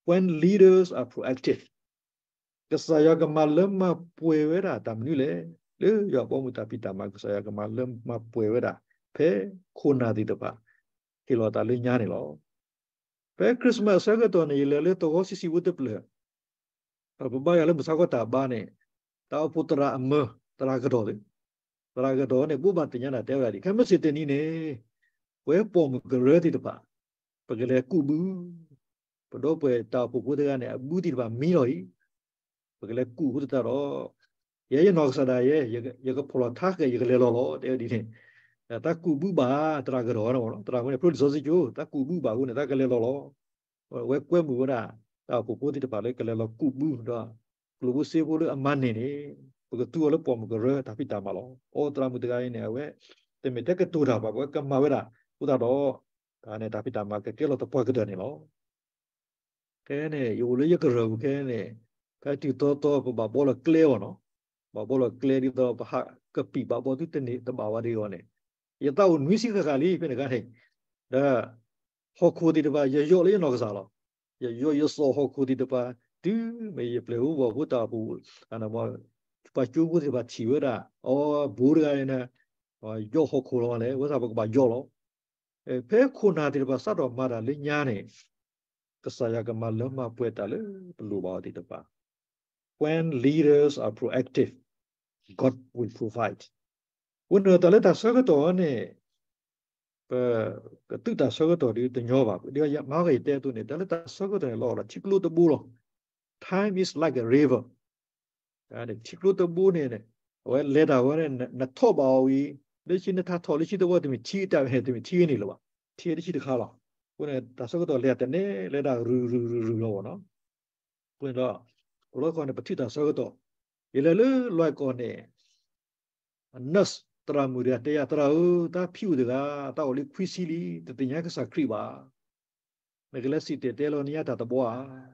when leaders are proactive. ကစၢ်ယွၤကမၤလၢမၤပှဲၤဝဲဒၣ်တၢ်မနုၤလဲၣ်. လၢယွၤဘီမုၢ်တၢ်ဖံးတၢ်မၤ ကစၢ်ယွၤကမၤလၢမၤပှဲၤဝဲဒၣ် ဖဲခိၣ်နၢ်သ့ၣ်တဖၣ် ဟ့ၣ်လီၤသးလၢညါန့ၣ်လီၤ. ဖဲ Christmas အဆၢကတီၢ်န့ၣ် ယလဲၤလၢသဝီဆံးဆံးဖိတဖျၢၣ် ပဘါယွၤလၢမုၢ်ဆါခီတၢ်ဘါန့ၣ် တၢ်အိၣ်ဖှိၣ်သရၣ်အမၢ သရၣ်ကဒီးသ့ၣ်, သရၣ်ကဒီးန့ၣ် ဘိးဘၣ်သ့ၣ်ညါတၢ်တဲဝဲဒၣ်ဒ် ခဲမုၢ်ဆ့ၣ်တနံၤန့ၣ် ပဝဲပိာ်မုၣ်ကရၢသ့ၣ်တဖၣ် ပကလဲၤကူးဘု, ပဒီပုၢ်ဝဲၢ်တၢ်အိၣ်ဖှိၣ်ဖိတဂၤန့ၣ် အဘုသ့ၣ်တဖၣ်မံလီၤအံၤ, ပကလဲၤကူးအဃိသတးဒီး ယဲယနီၢ်ကစၢ်ဒၣ်ယဲ ယကဖီၣ်လီၤထါဃဲၤ ယကလဲၤလီၤလီၤ တဲဝဲဒ်န့ၣ်, တၢ်ကူးဘုဘၣ် သရၣ်ကဒီးန့ၣ် သရၣ်မုၣ်န့ၣ် ဖျိလံာ်စီဆှံကၠိ တၢ်ကူးဘုဘၣ်အဃိန့ၣ် တၢ်ကလဲၤလီၤလီၤ. အဝဲကွဲမုာ်ဝဲဒၣ် တၢ်အိၣ်ဖှိၣ်ဖိသ့ၣ်တဖၣ်လၢကလဲၤလီၤကူးဘုဒီး ကျိၣ်ဖိစ့ဖိလၢအမၤန့ၢ်န့ၣ် ပကသူအီၤလၢပိာ်မုၣ်ကရၢတၢ်ဖံးတၢ်မၤလီၤ. အိ သရၣ်မုၣ်တဂၤအံၤန့ၣ် အဝဲ တမ့ၢ်ထဲကတိၤတၢ်ဘၣ် အဝဲကမၤဝဲဒၣ် အဃိသတးဒီး တၢ်န့ၣ်တၢ်ဖံးတၢ်မၤကကဲလီၤသပှၢ်ကတၢၢ်န့ၣ်လီၤ. ခဲန့ၣ် ယအိၣ်လၢယကရၢၢ်ပူၤခဲန့ၣ် ဖဲတုၤသီသီပဘၣ်ဘှီလီၤကျဲအီၤနီၤ, ဘၣ်ဘှီလီၤကျဲဒ်သိးပဟးကပံာ်ဘၣ်ဘှီသုတန့ၢ်တဘၣ်ဝဲဒ်အံၤန့ၣ် ယသးအိၣ်နွံဆံဃၣ်ဃၣ်လံ ဖဲန့ၣ်အခါန့ၣ်, ဒီး ဟီၣ်ခိၣ်သ့ၣ်တဖၣ် ယယီၣ်လၢယနီၢ်ကစၢ်လီၤ. ယယီၣ်ယစီၣ်ဟီၣ်ခိၣ်သ့ၣ်တဖၣ် တုၤမ့ၢ်ယပျဲၢ်ဖိဘီၣ်ဖိတၢ်အိၣ်ဖှိၣ် ပှၤကၠိဖိသ့ၣ်တဖၣ်ထံၣ်ဝဲဒၣ် အီ ဘိတဂၤအံၤန့ၣ် ယီၣ်ဟီၣ်ခိၣ်လီၤမးလဲၣ် ဝဲသ့ၣ်ပကဘၣ်ယီၣ်လီၤ. ဖဲခိၣ်နၢ်သ့ၣ်တဖၣ်စးထီၣ်မၤတၢ်လၢညါန့ၣ် ကစၢ်ယွၤကမၤလၢမၤပှဲၤတၢ်လၢပလိၣ်ဘၣ်အီၤသ့ၣ်တဖၣ် When leaders are proactive, God will provide. အဃိန့ၣ်တၢ်လၢတၢ်ဆၢကတီၢ်န့ၣ် ပကသုးတၢ်ဆၢကတီၢ်ဒီးတညီဘၣ်. ဒီးမၤကယတဲအသိးန့ၣ် တၢ်လၢတၢ်ဆၢကတီၢ်န့ၣ် လီၤဒီးထံကျိတဘိလီၤ. Time is like a river. ထံကျိတဘိန့ၣ် အဝဲလဲၤတၢ်ဝဲန့ၣ် နထီၣ်ဘၣ်အီၤဝံၤ လၢခံနထါထီၣ်လၢခံတဘိ တမ့ၢ်ထံတၢ်ဝဲ တမ့ၢ်ထံန့ၣ်လၢၤဘၣ်. ထံတဆံတခါလီၤ. အဃိန့ၣ် တၢ်ဆၢကတီၢ်လဲၤတန့ၢ် လဲၤဒၣ်ရုၢ်ရုၢ်ရုၢ်ရုၢ်လီၤဘၣ်နီၤ. အဃိန့ၣ်ဒီး တဘျီဃီန့ၣ် ပထုးတၢ်ဆၢကတီၢ် ယလဲၤလၢလွဲၢ်ကီၢ်န့ၣ် nurse သရၣ်မုၣ်တဂၤတဲယၤ သရၣ်ဧၢ တၢ်ဖံးအိၣ်တဂၤ တၢ်အိၣ်လံခွံဆံလံ တသ့ၣ်ညါကစၢ်ခရံာ်ဘၣ်. နကလဲၤစံၣ်တဲၤတဲလီၤန့ၢ်ယၤတၢ်တဘျီဧါ,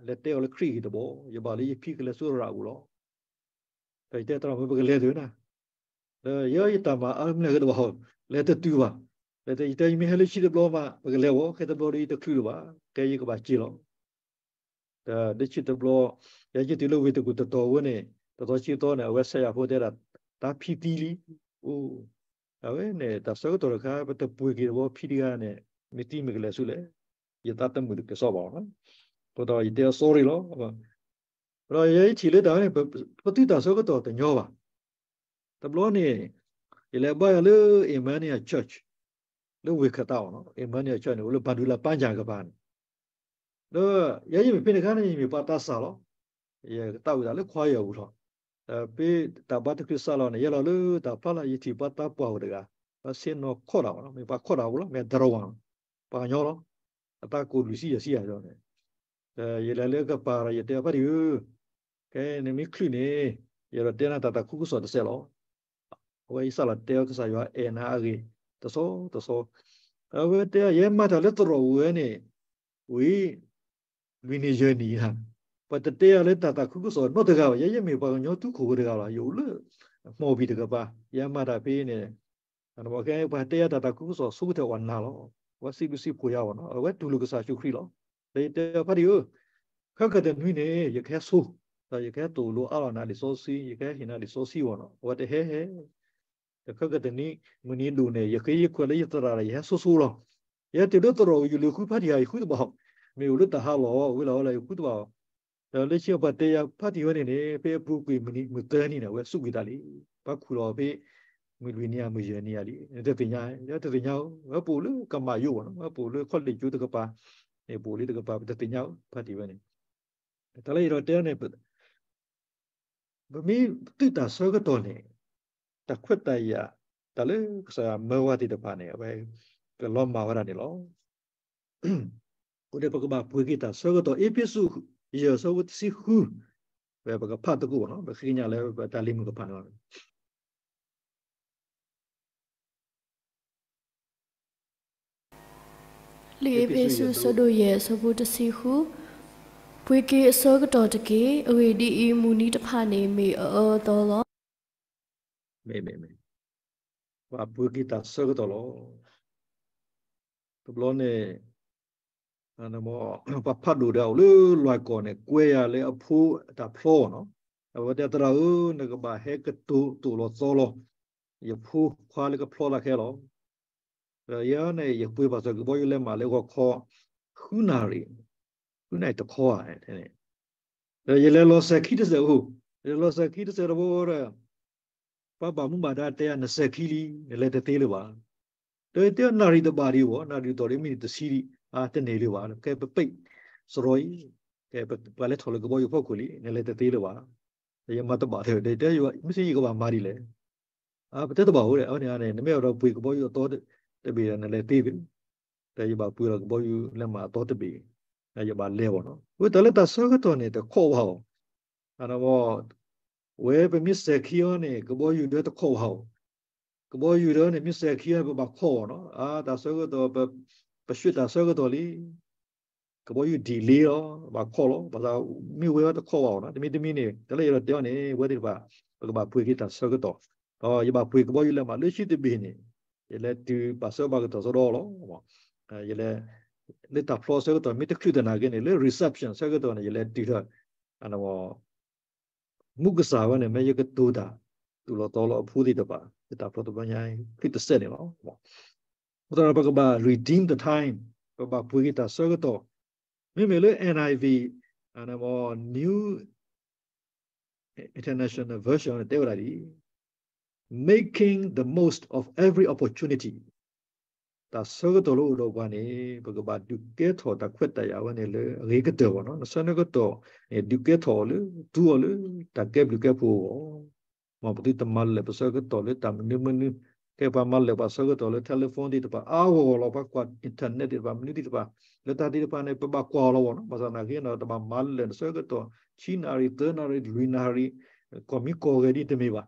လဲၤတဲအီၤလၢခရံာ်ဂ့ၢ်တဘျီ, ယဘၣ်လၢယဖံးကလဲၤဆူသရၣ်အအိၣ်လီၤ. ဒီးယတဲသရၣ်မုၣ် ပကလဲၤသုနၤ, ဒီးယဲယတၢ်မၤအါမနုၤကတဘၣ်, လဲၤတတုၤဘၣ်. လဲၤတဲ ယတဲယမ့ၢ်ဟဲလၢဆံတဘျီမး ပကလဲၤဝဲ, ခဲတဘျီဒီးယတချုးလၢၤဘၣ်, ခဲယကဘၣ်စ့လီၤ. ဒီးလၢဆံတဘျီ ယဲယတုၤလၢဝ့ၢ်တကူၣ်တတီၤဝဲန့ၣ် တသီဆံသီန့ၣ် အဝဲဆဲးယၤဖိတဲဒၣ် တၢ်ဖံးသံလံ. အိၣ် အဝဲန့ၣ် တၢ်ဆၢကတီၢ်တခါ ပတပှ့ၤက့ၤတဘျီဖံးတဂၤန့ၣ် မ့ၢ်သံမ့ၢ်ကလဲၤဆူလဲၣ်, ယသးတမုာ်တကဲစီဘၣ်လီၤ. အဃိဒီးယတဲအီၤ sorry လီၤ. ဒီးယဲယထံၣ်လၢတၢ်ဝဲန့ၣ် ပသုးတၢ်ဆၢကတီၢ်တညီဘၣ်. တဘျီန့ၣ် ယလဲၤဘါယွၤလၢ Emmanuel Church လၢဝ့ၢ်ခၢၣ်သးအီၤနီၤ, Emmanuel Church န့ၣ် အိၣ်လၢ Bandula Panjang ကပၤန့ၣ်, ဒီးယဲယမ့ၢ်ဖဲန့ၣ်အခါန့ၣ် ယမ့ၢ်ပှၤသးစၢ်လီၤ. ယကသးဝံၣ်တၢ်လၢခွါယဲၢ်ပူၤလီၤ. ဒီးဖဲတၢ်ဘါတချုးစးလီၤန့ၣ် ယဲလီၤလၢတၢ်ဖျါလၢ် ယထံၣ်ပှၤသးပှၢ်ဧိၤတဂၤ, ပှၤဆ့ၣ်နီၤခီၣ်တၢ်အီၤလီၤ, မ့ၢ်ပှၤခီၣ်တၢ်အီၤလီၤ, မ့ၢ် Tharawal ပှၤကညီလီၤ. အသးကိၢ်လွံၢ်ဆံယဲၢ်ဆံယၤန့ၣ်, ဒီးယလဲၤလၢကပၤဒီး ယတဲအီၤ ဖါတံၢ်ဧၢ, ခဲအံၤန့ၣ်မ့ၢ်ချုးန့ၣ် ယအဲၣ်ဒိးတဲနၤတၢ်သးခုကစီၣ်တစဲးလီၤ. အဝဲယစးလီၤတဲအီၤ ကစၢ်ယွၤအဲၣ်နၤအဂ့ၢ် တဆီတဆီ, အဝဲတဲ ယဲမၤတၢ်လၢသရိာ်ဝဲန့ၣ် ဝံၤ လွံၢ်နံၣ်ယဲၢ်နံၣ်ဧါ, ပှၤတတဲယၤလၢတၢ်သးခုကစီၣ်နီတဂၤဘၣ်, ယဲယမ့ၢ်ပှၤကညီသူခိၣ်ဖိတဂၤလီၤ, ယအိၣ်လၢ မှော်ဘီ တကပၤ, ယဲမၤတၢ်ဖဲန့ၣ် ပှၤတဲယၤတၢ်သးခုကစီၣ်ဆိကတၢၢ်အီၤနၤလီၤ. အဝဲစံးဘျုးစံးဖှိၣ်ယၤအီၤနီၤ, အဝဲတူၢ်လိာ်ကစၢ်ယ့ၣ်ၡူးခရံာ်လီၤ. ဒီးယတဲအီၤ ဖါတံၢ်ဧၢ, ခဲကတနွံန့ၣ် ယကဟဲဆိ, ဒီးယကဟဲသိၣ်လိအါလီၤနၤလံာ်စီဆှံ, ယကဟဲဟ့ၣ်နၤလံာ်စီဆှံအီၤနီၤ, အဝဲတဟဲဟဲ ဒီးခဲကတနွံ မုၢ်နံၤဒိၣ်န့ၣ် ယဃ့ယခွဲးလၢယသရၣ်ဒီး ယဟဲဆိဆိလီၤ. ယဟဲတုၤလၢသရိာ် ယလုၢ်ဃုဖါတံၢ်ဧါ ယဃုတဘၣ်, မ့ၢ်အိၣ်လၢတၢ်ဟးလီၢ် ဝဲလီၤဝဲလီၤ ယဃုတဘၣ်. ဒီးလၢခံပှၤတဲယၤ ဖါတံၢ်ဝဲန့ၣ်န့ၣ် ဖဲအပူၤကွံာ်မုၢ်နံၤမုၢ်သၢနံၤန့ၣ် အဝဲစူးကွံာ်သးလံ, ပှၤခူၣ်လီၤဖဲ မုၢ်လွံၢ်နံၤဧါ မုၢ်ယဲၢ်နံၤဧါလံ, တသ့ၣ်ညါ, တသ့ၣ်ညါဧိၤ, ဝဲပအိၣ်လၢကမၣ်ယိၣ်ဘၣ်နီၤ, ဝဲပအိၣ်လၢခီလ့ၣ်ကၠိတကပၤ, န့ၣ်ပအိၣ်လၢတကပၤ ပတသ့ၣ်ညါဧိၤ ဖါတံၢ်ဝဲန့ၣ်. တၢ်လၢယအဲၣ်ဒိးတဲန့ၣ် ပမ့ၢ်သုးတၢ်ဆၢကတီၢ်န့ၣ် တၢ်ခွဲးတၢ်ယာ် တၢ်လၢကစၢ်ယွၤမၢဝဲသ့ၣ်တဖၣ်န့ၣ် အဝဲကလီၤမၢ်ဝဲဒၣ်န့ၣ်လီၤ. အဃိန့ၣ် ပကဘၣ်ပှ့ၤက့ၤတၢ်ဆၢကတီၢ် အ့းဖ့းစူး ယဲၢ် အဆၢဖိတဆံဃု, ပကဖးသကိးနီၤ, ပဃ့ကညးလၢပတၢ်လံၤမုၣ်ကဖးန့ၣ်လီၤ. လံာ်အ့းဖ့းစူး အဆၢဒိၣ်ယဲၢ် အဆၢဖိတဆံဃု, ပှ့ၤက့ၤအဆၢကတီၢ်တက့ၢ်. အဂ့ၢ်ဒ်အံၤ, မုၢ်နံၤတဖၣ်န့ၣ်မ့ၢ်အအၢအသီလီၤ. မ့မ့မ့ၢ်, ပှၤပှ့ၤက့ၤတၢ်ဆၢကတီၢ်လီၤ. တဘျီန့ၣ် ပှၤဖးဒိၣ်ဒီးအိၣ်လၢလွဲၢ်ကီၢ်န့ၣ် ကွဲယၤလၢအဖိအတၢ်ဖျီနီၤ. အဝဲတဲ သရၣ်ဧၢ, နကဘၣ်ဟဲကတိၤသိၣ်လီၤသီလီၤ ယဖိခွါလၢကဖျီသးခဲလီၤ. ဒီးယဲန့ၣ် ယပှ့ၤပာ်စၢၤကဘီယူၤလဲးမးလၢဂီၤခီ ဃုနၣ်ရံၣ်, ဃုနၣ်ရံၣ်တခီဧါ, ဒီးယလဲၤလီၤစဲၤခံတစဲးအိၣ်, ယလဲၤလီၤစဲၤခံတစဲးတဘိဒီး ပှၤဘၣ်မူဘၣ်ဒါတဲယၤ နစဲၤခံလံ, နလဲၤတသ့လၢၤဘၣ်. ဒီးတဲနၣ်ရံၣ်တဘၣ်ဒံးဘၣ်, နၣ်ရံၣ်တီၢ်ဒံးမံးနံးတဆံဒံး, အါ တန့ၢ်လၢၤဘၣ်, ကဲပပ့ၢ်စရီအံၤ, ကဲပှၤလဲၤထီၣ်လၢကဘီယူၤဖီခိၣ်လံ, နလဲၤတသ့လၢၤဘၣ်. ဒီးယမၤတဘၣ်ထဲ, ဒီးတဲ မ့ၢ်စ့ၢ်ယကဘၣ်မၤဒ်လဲၣ်. အါ ပတဲတဘၣ်ဧိၤဒီး အဝဲန့ၣ်န့ၣ် နမ့ၢ်အဲၣ်ဒိးပှ့ၤကဘီယူၤအသီတဘ့ၣ်ဒီး နလဲၤသ့, ဒီးယဘၣ်ပှ့ၤလီၤကဘီယူၤလဲးမးအသီတဘ့ၣ်, ယဘၣ်လဲၤဘၣ်နီၤ. အဃိတၢ်လၢတၢ်ဆၢကတီၢ်န့ၣ် တခီၣ်ဘၣ်အီၤ, ဝဲပမ့ၢ်စဲၤခံအီၤန့ၣ် ကဘီယူၤဒီးတခီၣ်ဘၣ်အီၤ, ကဘီယူၤဒီးန့ၣ် မ့ၢ်စဲၤခံအီၤန့ၣ် ပဘၣ်ခီၣ်ဘၣ်နီၤ. အါ တၢ်ဆၢကတီၢ် ပဆှၢတၢ်ဆၢကတီၢ်လံ ကဘီယူၤဒံးလံလီၤ, ဘၣ်ခီၣ်လီၤ, ဘၣ်ဆၣ်မ့ၢ်ဝဲတခီၣ်ဘၣ်အီၤနီၤ. တမံၤတမံၤန့ၣ် တၢ်လၢယအဲၣ်ဒိးတဲအီၤန့ၣ် ဝဲသ့ၣ်တဖၣ် ပကဘၣ်ပှ့ၤက့ၤတၢ်ဆၢကတီၢ်, ဒီးယဘၣ်ပှ့ၤကဘီယူၤလဲးမးလၢခံတဘ့ၣ်န့ၣ် ယလဲၤတုၤဘၣ်ဆၢဘၣ်ကတီၢ်စီဒီလီၤ. ယလဲၤ လၢတၢ်ဖျီဆၢကတီၢ် မ့ၢ်တချုးတနာ်က့န့ၣ် လၢ reception ဆၢကတီၢ်န့ၣ် ယလဲၤတုၤဒီး မူကစၢ်ဝဲန့ၣ် မ့ၢ်ယကတိၤတၢ် သိၣ်လီၤသီလီၤအဖိသ့ၣ်တဖၣ် လၢတၢ်ဖျီတဘျီညါ ချုးတစဲးန့ၣ်လီၤ. အဃိသတးဒီး ပကဘၣ် redeem the time, ပဘၣ်ပှ့ၤက့ၤတၢ်ဆၢကတီၢ်, မ့မ့ၢ်လၢ NIV, New International Version န့ၣ် တဲဝဲဒၣ်ဒ်အံၤ, making the most of every opportunity, တၢ်ဆၢကတီၢ်လၢအိၣ်ဒီးပှၤန့ၣ် ပကဘၣ်ဒုးကဲထီၣ်တၢ်ခွဲးတၢ်ယာ်ဝဲန့ၣ်လၢအဂ့ၤကတၢၢ်ဘၣ်နီၤ. နဆၢနကတီၢ်န့ၣ် ဒုးကဲထီၣ်အီၤလၢ သူအီၤလၢတၢ်ကဲဘျုးကဲဖှိၣ်အဂီၢ်, မ်ပသုတမၤလၢာ်ပဆၢကတီၢ်လၢတၢ်မနုၤမနုၤ, ကဲပှၤမၤလၢာ်ပှၤဆၢကတီၢ်လၢ telephone သ့ၣ်တဖၣ် အါဂီၢ်ဂီၢ်လီၤ, ပှၤကွၢ် internet သ့ၣ်တဖၣ် မနုၤသ့ၣ်တဖၣ် လၢတၢ်သ့ၣ်တဖၣ်န့ၣ် ပဘၣ်ကွၢ်အီၤလီၤဘၣ်နီၤ. ဘၣ်ဆၣ်သနာ်က့ဒီး တဘၣ်မၤလၢာ်နဆၢကတီၢ် ဆံနၣ်ရံၣ် သၢနၣ်ရံၣ် လွံၢ်နၣ်ရံၣ်, ကီၢ်မံကီၢ်ဂဲၤဒ်တမ့ၢ်ဘၣ်.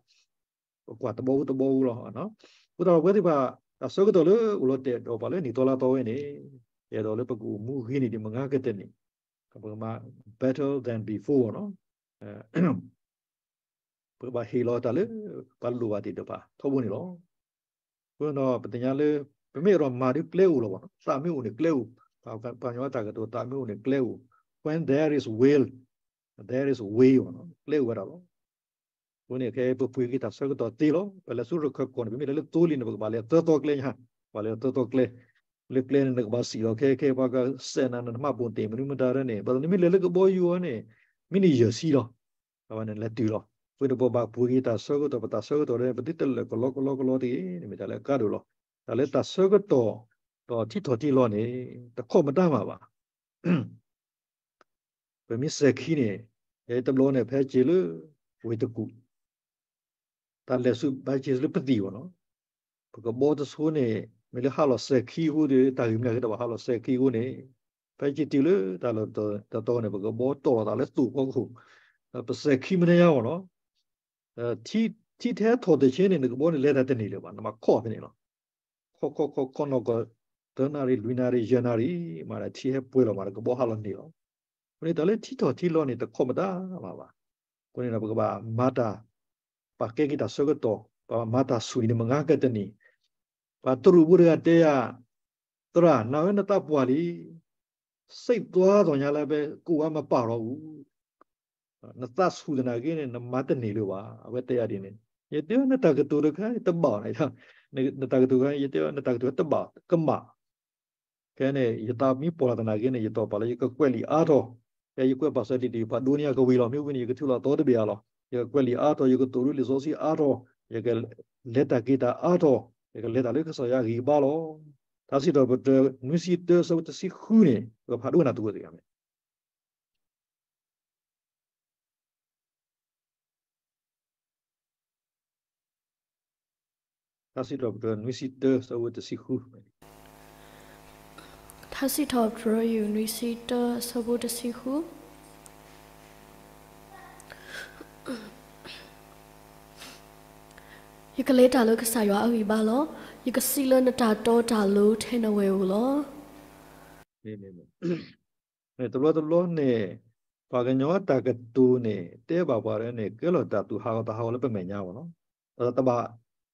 ပကွၢ်တဘီအူတဘီအူလီၤ. အဃိသတးဒီး ပဝဲသ့ၣ်တဖၣ် တၢ်ဆၢကတီၢ်လၢအိၣ်လီၤတဲာ်ဒီးပှၤလၢနံၣ်သီလါသီဝဲန့ၣ် ယအဲၣ်ဒိးလၢပကအိၣ်မူဂ့ၤန့ၢ်ဒံးမုၢ်ဂၤကတၢၢ်န့ၣ် ပကမၤ better than before နီၤ. ပကဘၣ်ဟ့ၣ်လီၤတၢ်လၢပှၤလိၣ်ဘၣ်သ့ၣ်တဖၣ်ထီဘိန့ၣ်လီၤ. အဃိဒီး ပသ့ၣ်ညါလၢ ပမ့ၢ်အဲၣ်ဒိးမၤဒီးကျဲအိၣ်လီၤဘၣ်နီၤ. သးမ့ၢ်အိၣ်န့ၣ်ကျဲအိၣ်, ပှၤကညီတၢ်ကတိၤ သးမ့ၢ်အိၣ်န့ၣ်ကျဲအိၣ်, when there is will, there is way ဘၣ်နီၤ, ကျဲအိၣ်ဝဲဒၣ်လီၤ. အဃိန့ၣ် ခဲအံၤပပှ့ၤက့ၤတၢ်ဆၢကတီၢ်သ့လီၤ. ပလဲၤဆူရခၢၣ်ကီၢ်န့ၣ် ပမ့ၢ်လဲၤလၢသိလ့ၣ်န့ၣ် ပကဘၣ်လဲၤသၢသီကျဲညါ, ပဘၣ်လဲၤသၢသီကျဲ, လၢကျဲန့ၣ် နကဘၣ်စံၣ်လီၤခဲခဲ ပှၤကစဲးနၤ နမၤပိာ်သ့ၣ်မနုၤမတၤဒ်န့ၣ် ဘၣ်ဆၣ်နမ့ၢ်လဲၤလၢကဘီယူၤအီၤန့ၣ် မံးနံးယဲၢ်ဆံလီၤ. အဝဲန့ၣ်လဲၤတုၤလီၤ. အဃိန့ၣ် ပဘၣ်ပှ့ၤက့ၤတၢ်ဆၢကတီၢ် ပတၢ်ဆၢကတီၢ်ဒီး ပသုတလၢာ်ကလီကလီကလီတဂ့ၤန့ၣ် မ့ၢ်တၢ်လၢအကါဒိၣ်လီၤ. တၢ်လၢတၢ်ဆၢကတီၢ် ဒီးထံထီၣ်ထံလီၤန့ၣ် တခီၣ်မတၤမးဘၣ်. ပမ့ၢ်စဲၤခံန့ၣ် ယတဘျီန့ၣ် ဖဲက့ၤလၢ ဝ့ၢ်တကူၣ် တၢ်လဲၤဆူ ဘၣ်က့ၤလၢပသံၣ်ဘၣ်နီၤ, ပကဘီတဆိန့ၣ် မ့ၢ်လၢဟးလီၤစဲၤခံအဃိဒီး တၢ်ဂ့ၢ်မနုၤကဲတဘၣ် ဟးလီၤစဲၤခံအဃိန့ၣ် ဖဲက့ၤတုၤလၢတၢ်လီၢ်တတီၤန့ၣ် ပကဘီတီၢ်လီၤသးလၢသိၣ်ဖီခိၣ်, ဒီးပစဲၤခံမနုၤညါဘၣ်နီၤ, ထံထဲထီၣ်တဆ့န့ၣ် နကဘီန့ၣ်လဲၤတၢ်တန့ၢ်လၢၤဘၣ်, နမၤခီၣ်ဖဲန့ၣ်လီၤ. ခီၣ်ခီၣ်ခီၣ်ခီၣ်နီၢ်ကီၢ် သၢနၣ်ရံၣ် လွံၢ်နၣ်ရံၣ် ယဲၢ်နၣ်ရံၣ်မးဒီး ထံဟဲပှဲၤလီၤမးဒီး ကဘီဟးလီၤန့ၢ်လီၤ. အဃိန့ၣ် တၢ်လၢထံထီၣ်ထံလီၤန့ၣ် တခီၣ်မတၤမးဘၣ်. အဃိန့ၣ်ဒီး ပကဘၣ်မၤတၢ် ပာ်ကဲက့ၤတၢ်ဆၢကတီၢ်, ပဘၣ်မၤတၢ်ဆိၣ်ဂ့ၤန့ၣ် မုၢ်ဂၤကတၢၢ်န့ၣ်, ပှၤတရူးဖိတဂၤတဲယၤ, သရၣ် နၤဝဲနသးပှၢ်လံ, စံးသွါထီၣ်ညါလၢဖဲ ကိးဝါမပာ်ထီၣ်အူ နသးဆူၣ်သနာ်က့န့ၣ် နမၤတန့ၢ်လၢၤဘၣ်, အဝဲတဲယၤဒ်န့ၣ်, ယတဲ နတၢ်ကတိၤတခါ ယတဘၣ်, နတၢ်ကတိၤတခါ ယတဲ နတၢ်ကတိၤတဘၣ် ကမၣ်, ခဲန့ၣ် ယသးမ့ၢ်ပှၢ်လီၤသနာ်က့န့ၣ် ယတီၢ်ပာ်လၢယကကွဲးလံာ်အါထီၣ်, ဖဲယကွဲးပာ်စၢၤလံာ်တဖၣ်ဒိးန့ၢ်ယကဝံၤလီၤ, မ့ၢ်ဝံၤန့ၣ် ယကထုးလီၤသီတဘ့ၣ်ဧါလီၤ. ယကကွဲးလံာ်အါထီၣ်, ယကသိၣ်လိလံာ်စီဆှံအါထီၣ်, ယကလဲၤတၢ်က့ၤတၢ်အါထီၣ်, ယကလဲၤတၢ်လၢကစၢ်ယွၤအဂံၢ်အဘါလီၤ. တၢ်စံးထီၣ်ပတြၢၤ နွံဆံတၢ အဆၢဖိတဆံဃုန့ၣ် ပကဖးဒိကနၣ်သကိးတဂ့ၤ. ထါစံးထီၣ်ပတြၢၤနွံဆံတၢ ဆၢဖိတဆံဃု. ထါစံးထီၣ်ပတြၢၤယူၢ်နွံဆံတၢ ဆၢဖိတဆံဃု. ယကလဲၤတၢ်လၢကစၢ်ယွၤအဂံၢ်ဘါလီၤ. ယကစံးလၢနတၢ်တီတၢ်လိၤထဲနဝဲၢ်ဧိၤလီၤ. တဘျီတဘျီန့ၣ် ပှၤကညီတၢ်ကတိၤန့ၣ် တဲဘၣ်ပှၤန့ၣ် ကဲလီၤတၢ်သူၣ်ဟးဂီၤသးဟးဂီၤလၢပမဲာ်ညါဘၣ်နီၤ. တဘၣ်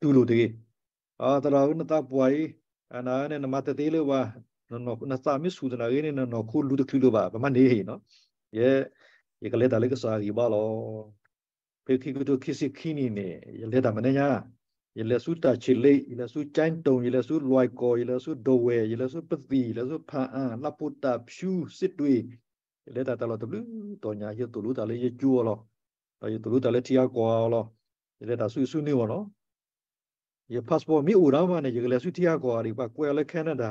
တူၢ်လိာ်တဂ့ၤ. သရၣ်ဧၢ နသးပှၢ်အံၤ နမၤတသ့လၢၤဘၣ်, နသးမ့ၢ်ဆူၣ်သနာ်က့န့ၣ် နနီၢ်ခိလူၤတချုးလၢၤဘၣ်, ပမၤန့ၢ်နီၤ. ယဲ ယကလဲၤတၢ်လၢကစၢ်အဂံၢ်ဘါလီၤ. ဖဲခံကထိခံဆံခံနံၣ်န့ၣ် ယလဲၤတၢ်မဲာ်ညါ, ယလဲၤဆူတၢ်ဆံးလ့, ယလဲၤဆူကၠဲးတိၣ်, ယလဲၤဆူလွဲၢ်ကီၢ်, ယလဲၤဆူဒဝဲၢ်, ယလဲၤဆူပသံၣ်, ယလဲၤဆူဖၣ်အၣ်, လၢပူၤတၢ်ဖၠူ စ့းတွ့ၣ်, ယလဲၤတၢ်တၢ်လီၢ်တဘျုးတီၤညါ ယသိၣ်လိတၢ်လၢယကၠိအီၤလီၤ. ဒီးယသိၣ်လိတၢ်လၢထံဂၤကီၢ်ဂၤအီၤလီၤ. ယလဲၤတၢ်ဆူဆူနုာ်ဘၣ်နီၤ. ယ passport မ့ၢ်အိၣ်ဒၣ်မးန့ၣ် ယကလဲၤဆူထံဂၤကီၢ်ဂၤဒံး, ပှၤကွဲးအီၤလၢ Canada,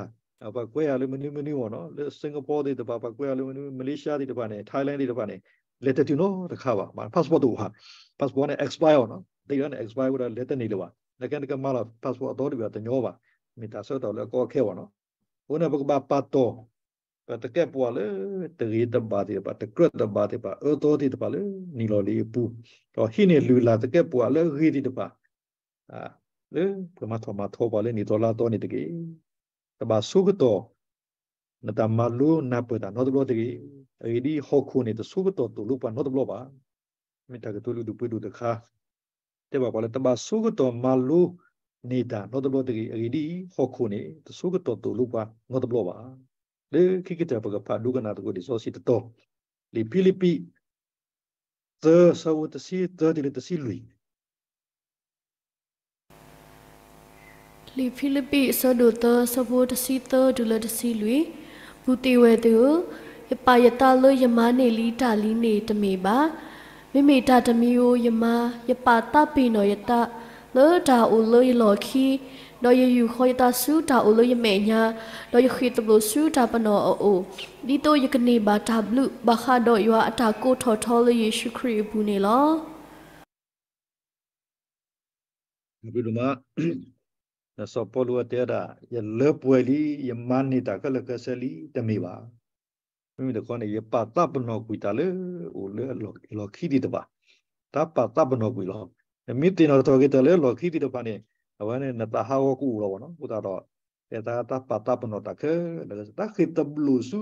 ပှၤကွဲးအီၤလၢမနုၤမနုၤဘၣ်နီၤ, လၢ Singapore သ့ၣ်တဖၣ် ပှၤကွဲးအီၤလၢမနုၤ Malaysia သ့ၣ်တဖၣ်န့ၣ် Thailand သ့ၣ်တဖၣ်န့ၣ် လဲၤတတုၤနီတခါဘၣ်. မ့ၢ် passport တအိၣ်ဘၣ်, passport န့ၣ် expire အီၤနီၤ, ဒ်န့ၣ် expire ဝဲဒၣ်လဲၤတန့ၢ်လၢၤဘၣ်. နကဲနကမၤလီၤ passport အသီတဘ့ၣ်အတညီဘၣ်, မ့ၢ်တၢ်ဆၢကတီၢ်လၢအကီအခဲဘၣ်နီၤ. အဃိန့ၣ် ပကဘၣ်ပာ်တီၢ် ပသကဲးပဝးလၢတဂ့ၤတဘၣ်သ့ၣ်တဖၣ်, တကြၢးတဘၣ်သ့ၣ်တဖၣ်, အၢသီသ့ၣ်တဖၣ်လၢနံၣ်လီၤလံၤအပူၤ, ဒီးဟံးန့ၢ်လုၢ်လၢ်သကဲးပဝးလၢအဂ့ၤသ့ၣ်တဖၣ် လၢပှၤမၤထီၣ်မၤထီပှၤလၢနံၣ်သီလါသီန့ၣ်တက့ၢ်. တဘၣ်ဆိကတီၢ် နတၢ်မၤလိနၢ်ပၢၢ်တၢ်နီတဘျီတဂ့ၤ. အဂ့ၢ်ဒ်အံၤ, ဟီၣ်ခိၣ်န့ၣ် တဆိကတီၢ်သိၣ်လိပှၤနီတဘျီဘၣ်. မ့ၢ်တၢ်ကတိၤလုၢ်ဒိၣ်ပှ့ၤဒိၣ်တခါ တဲဘၣ်ပှၤလၢ တဘၣ်ဆိကတီၢ်မၤလိန့ၢ်တၢ်နီတဘျီတဂ့ၤ. အဂ့ၢ်ဒ်အံၤ, ဟီၣ်ခိၣ်န့ၣ် တဆိကတီၢ်သိၣ်လိပှၤနီတဘျီဘၣ်. လၢခံကတၢၢ် ပကဖးဒိကနၣ်သကိးလံာ်စီဆှံတတီၤ, လံာ်ဖံလံးပံး သၢ ဆၢဖိတဆံသၢတုၤလၢတဆံလွံၢ်. လံာ်ဖံလံးပံး အဆၢဒိၣ်သၢ ဆၢဖိတဆံသၢတုၤလၢတဆံလွံၢ်. ပုၢ်သ့ၣ်ဝဲၢ်သ့ၣ်ဧၢ, ယပာ်ယသးလၢယမၤန့ၢ်လံတၢ်လံန့ၣ်တမ့ၢ်ဘၣ်. မ့မ့ၢ်တၢ်တမံၤဧိၤယမၤ, ယပာ်သးပ့ၤနီၣ်ယသးလၢတၢ်အိၣ်လၢယလီၢ်ခံ, ဒီးယယူာ်ဃီယသးဆူတၢ်အိၣ်လၢယမဲာ်ညါ, ဒီးယဃ့ၢ်သဘျိးဆူတၢ်ပနီၣ်အအိၣ်, ဒ်သိးယကန့ၢ်ဘၣ်တၢ်ဘျုးဘၣ်ဃးဒီးယွၤအတၢ်ကိးထီၣ်ထီလၢယ့ၣ်ၡူးခရံာ်အပူၤန့ၣ်လီၤ. တၢ်ဘျုးဒိၣ်မး, စီၤပီလူးအတဲဒၣ်, ယလၢပှဲၤလံ, ယမၤန့ၢ်တၢ်ခဲလၢာ်ခဲဆ့လံ, တမ့ၢ်ဘၣ်. မ့မ့ၢ်တခီန့ၣ် ယပာ်သးပနီၣ်ကွံာ်တၢ်လၢအိၣ်လၢလီၢ်ခံသ့ၣ်တဖၣ်, တၢ်ပာ်သးပနီၣ်ကွံာ်လီၤ. နမ့ၢ်သ့ၣ်နီၣ်ထီၣ်က့ၤတၢ်လၢလီၢ်ခံသ့ၣ်တဖၣ်န့ၣ်, အဝဲန့ၣ်နသးဟးဂီၤကအိၣ်လီၤဘၣ်နီၤ. အဃိသတးဒီး တဲသးတၢ်ပာ်သးပနီၣ်တၢ်ခဲလၢာ်, တၢ်ဃ့ၢ်သဘျိးဆူ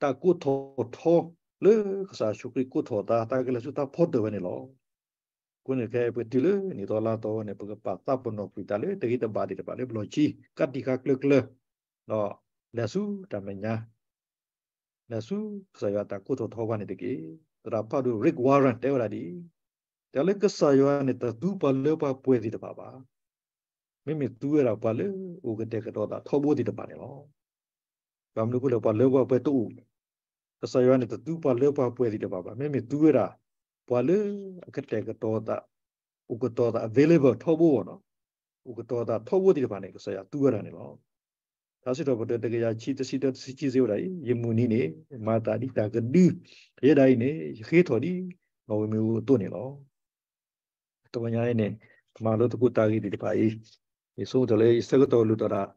တၢ်ကိးထီၣ်ထီလၢကစၢ်ယ့ၣ်ၡူးခရံာ်ကိးထီၣ်သး, တၢ်ကလဲၤဆူတၢ်ဖီတၢၢ်ဝဲန့ၣ်လီၤ. အဃိန့ၣ်ခဲအံၤ ပတုၤလၢနံၣ်သီလါသီဝဲန့ၣ် ပကပာ်သးပနီၣ်ကွံာ်တၢ်လၢတဂ့ၤတဘၣ်သ့ၣ်တဖၣ်လၢပလီၢ်ခံ, ကးတံာ်ဃာ်ကျၢၤကျၢၤ, ဒီးလဲၤဆူတၢ်မဲာ်ညါ, လဲၤဆူကစၢ်ယွၤအတၢ်ကိးထီၣ်ထီပှၤန့ၣ်တက့ၢ်. သရၣ်ဖးဒိၣ် Rick Warren တဲဝဲဒၣ်ဒ်အံၤ, တဲလၢကစၢ်ယွၤန့ၣ် တသူပှၤလၢပှၤပှဲၤသ့ၣ်တဖၣ်ဘၣ်. မ့မ့ၢ်သူဝဲဒၣ်ပှၤလၢအိၣ်ကတဲာ်ကတီၤသးထီဘိသ့ၣ်တဖၣ်န့ၣ်လီၤ. ဘၣ်မနုၤအဃိလဲၣ်, ပှၤလၢပှၤပှဲၤတအိၣ်, ကစၢ်ယွၤန့ၣ် တသူပှၤလၢပှၤပှဲၤသ့ၣ်တဖၣ်ဘၣ်. မ့မ့ၢ်သူဝဲဒၣ် ပှၤလၢအကတဲာ်ကတီၤသး, အိၣ်ကတီၤသး available ထီဘိနီၤ, အိၣ်ကတီၤသးထီဘိသ့ၣ်တဖၣ်န့ၣ် ကစၢ်ယွၤသူဝဲဒၣ်န့ၣ်လီၤ. ထါစံးထီၣ်ပတြၢၤ တကယၤခံဆံတၢ တဆံခံ စံးဝဲဒၣ်အံၤ, ယမုၢ်နံၤန့ၣ် မၤသးဒ်တၢ်ကဒု, ယဲဒၣ်အံၤန့ၣ် ယဃ့ထီၣ်ဒ် နီၣ်ဝ့ၤမ့ၢ်ဧိၤအသိးန့ၣ်လီၤ. တဂီၤညါအံၤန့ၣ် မၤလိသကိးတၢ်ဂ့ၢ်သ့ၣ်တဖၣ်အံၤ, ယဆိကမိၣ်လၢယဆၢကတီၢ်လိၣ်တၢ်ဒၣ်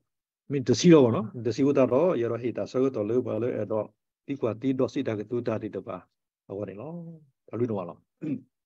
မ့ၢ်တဆံလီၤဘၣ်နီၤ, တဆံအဃိသတးဒီး ယအဲၣ်ဒိးဟ့ၣ်တၢ်ဆၢကတီၢ်လၢပှၤလၢအဲၣ်ဒိးသံကွၢ်သံဒိးစံးတၢ်ကတိၤတၢ်သ့ၣ်တဖၣ်အဂီၢ်န့ၣ်လီၤ. တၢ်ဘျုးဒိၣ်မးလီၤ.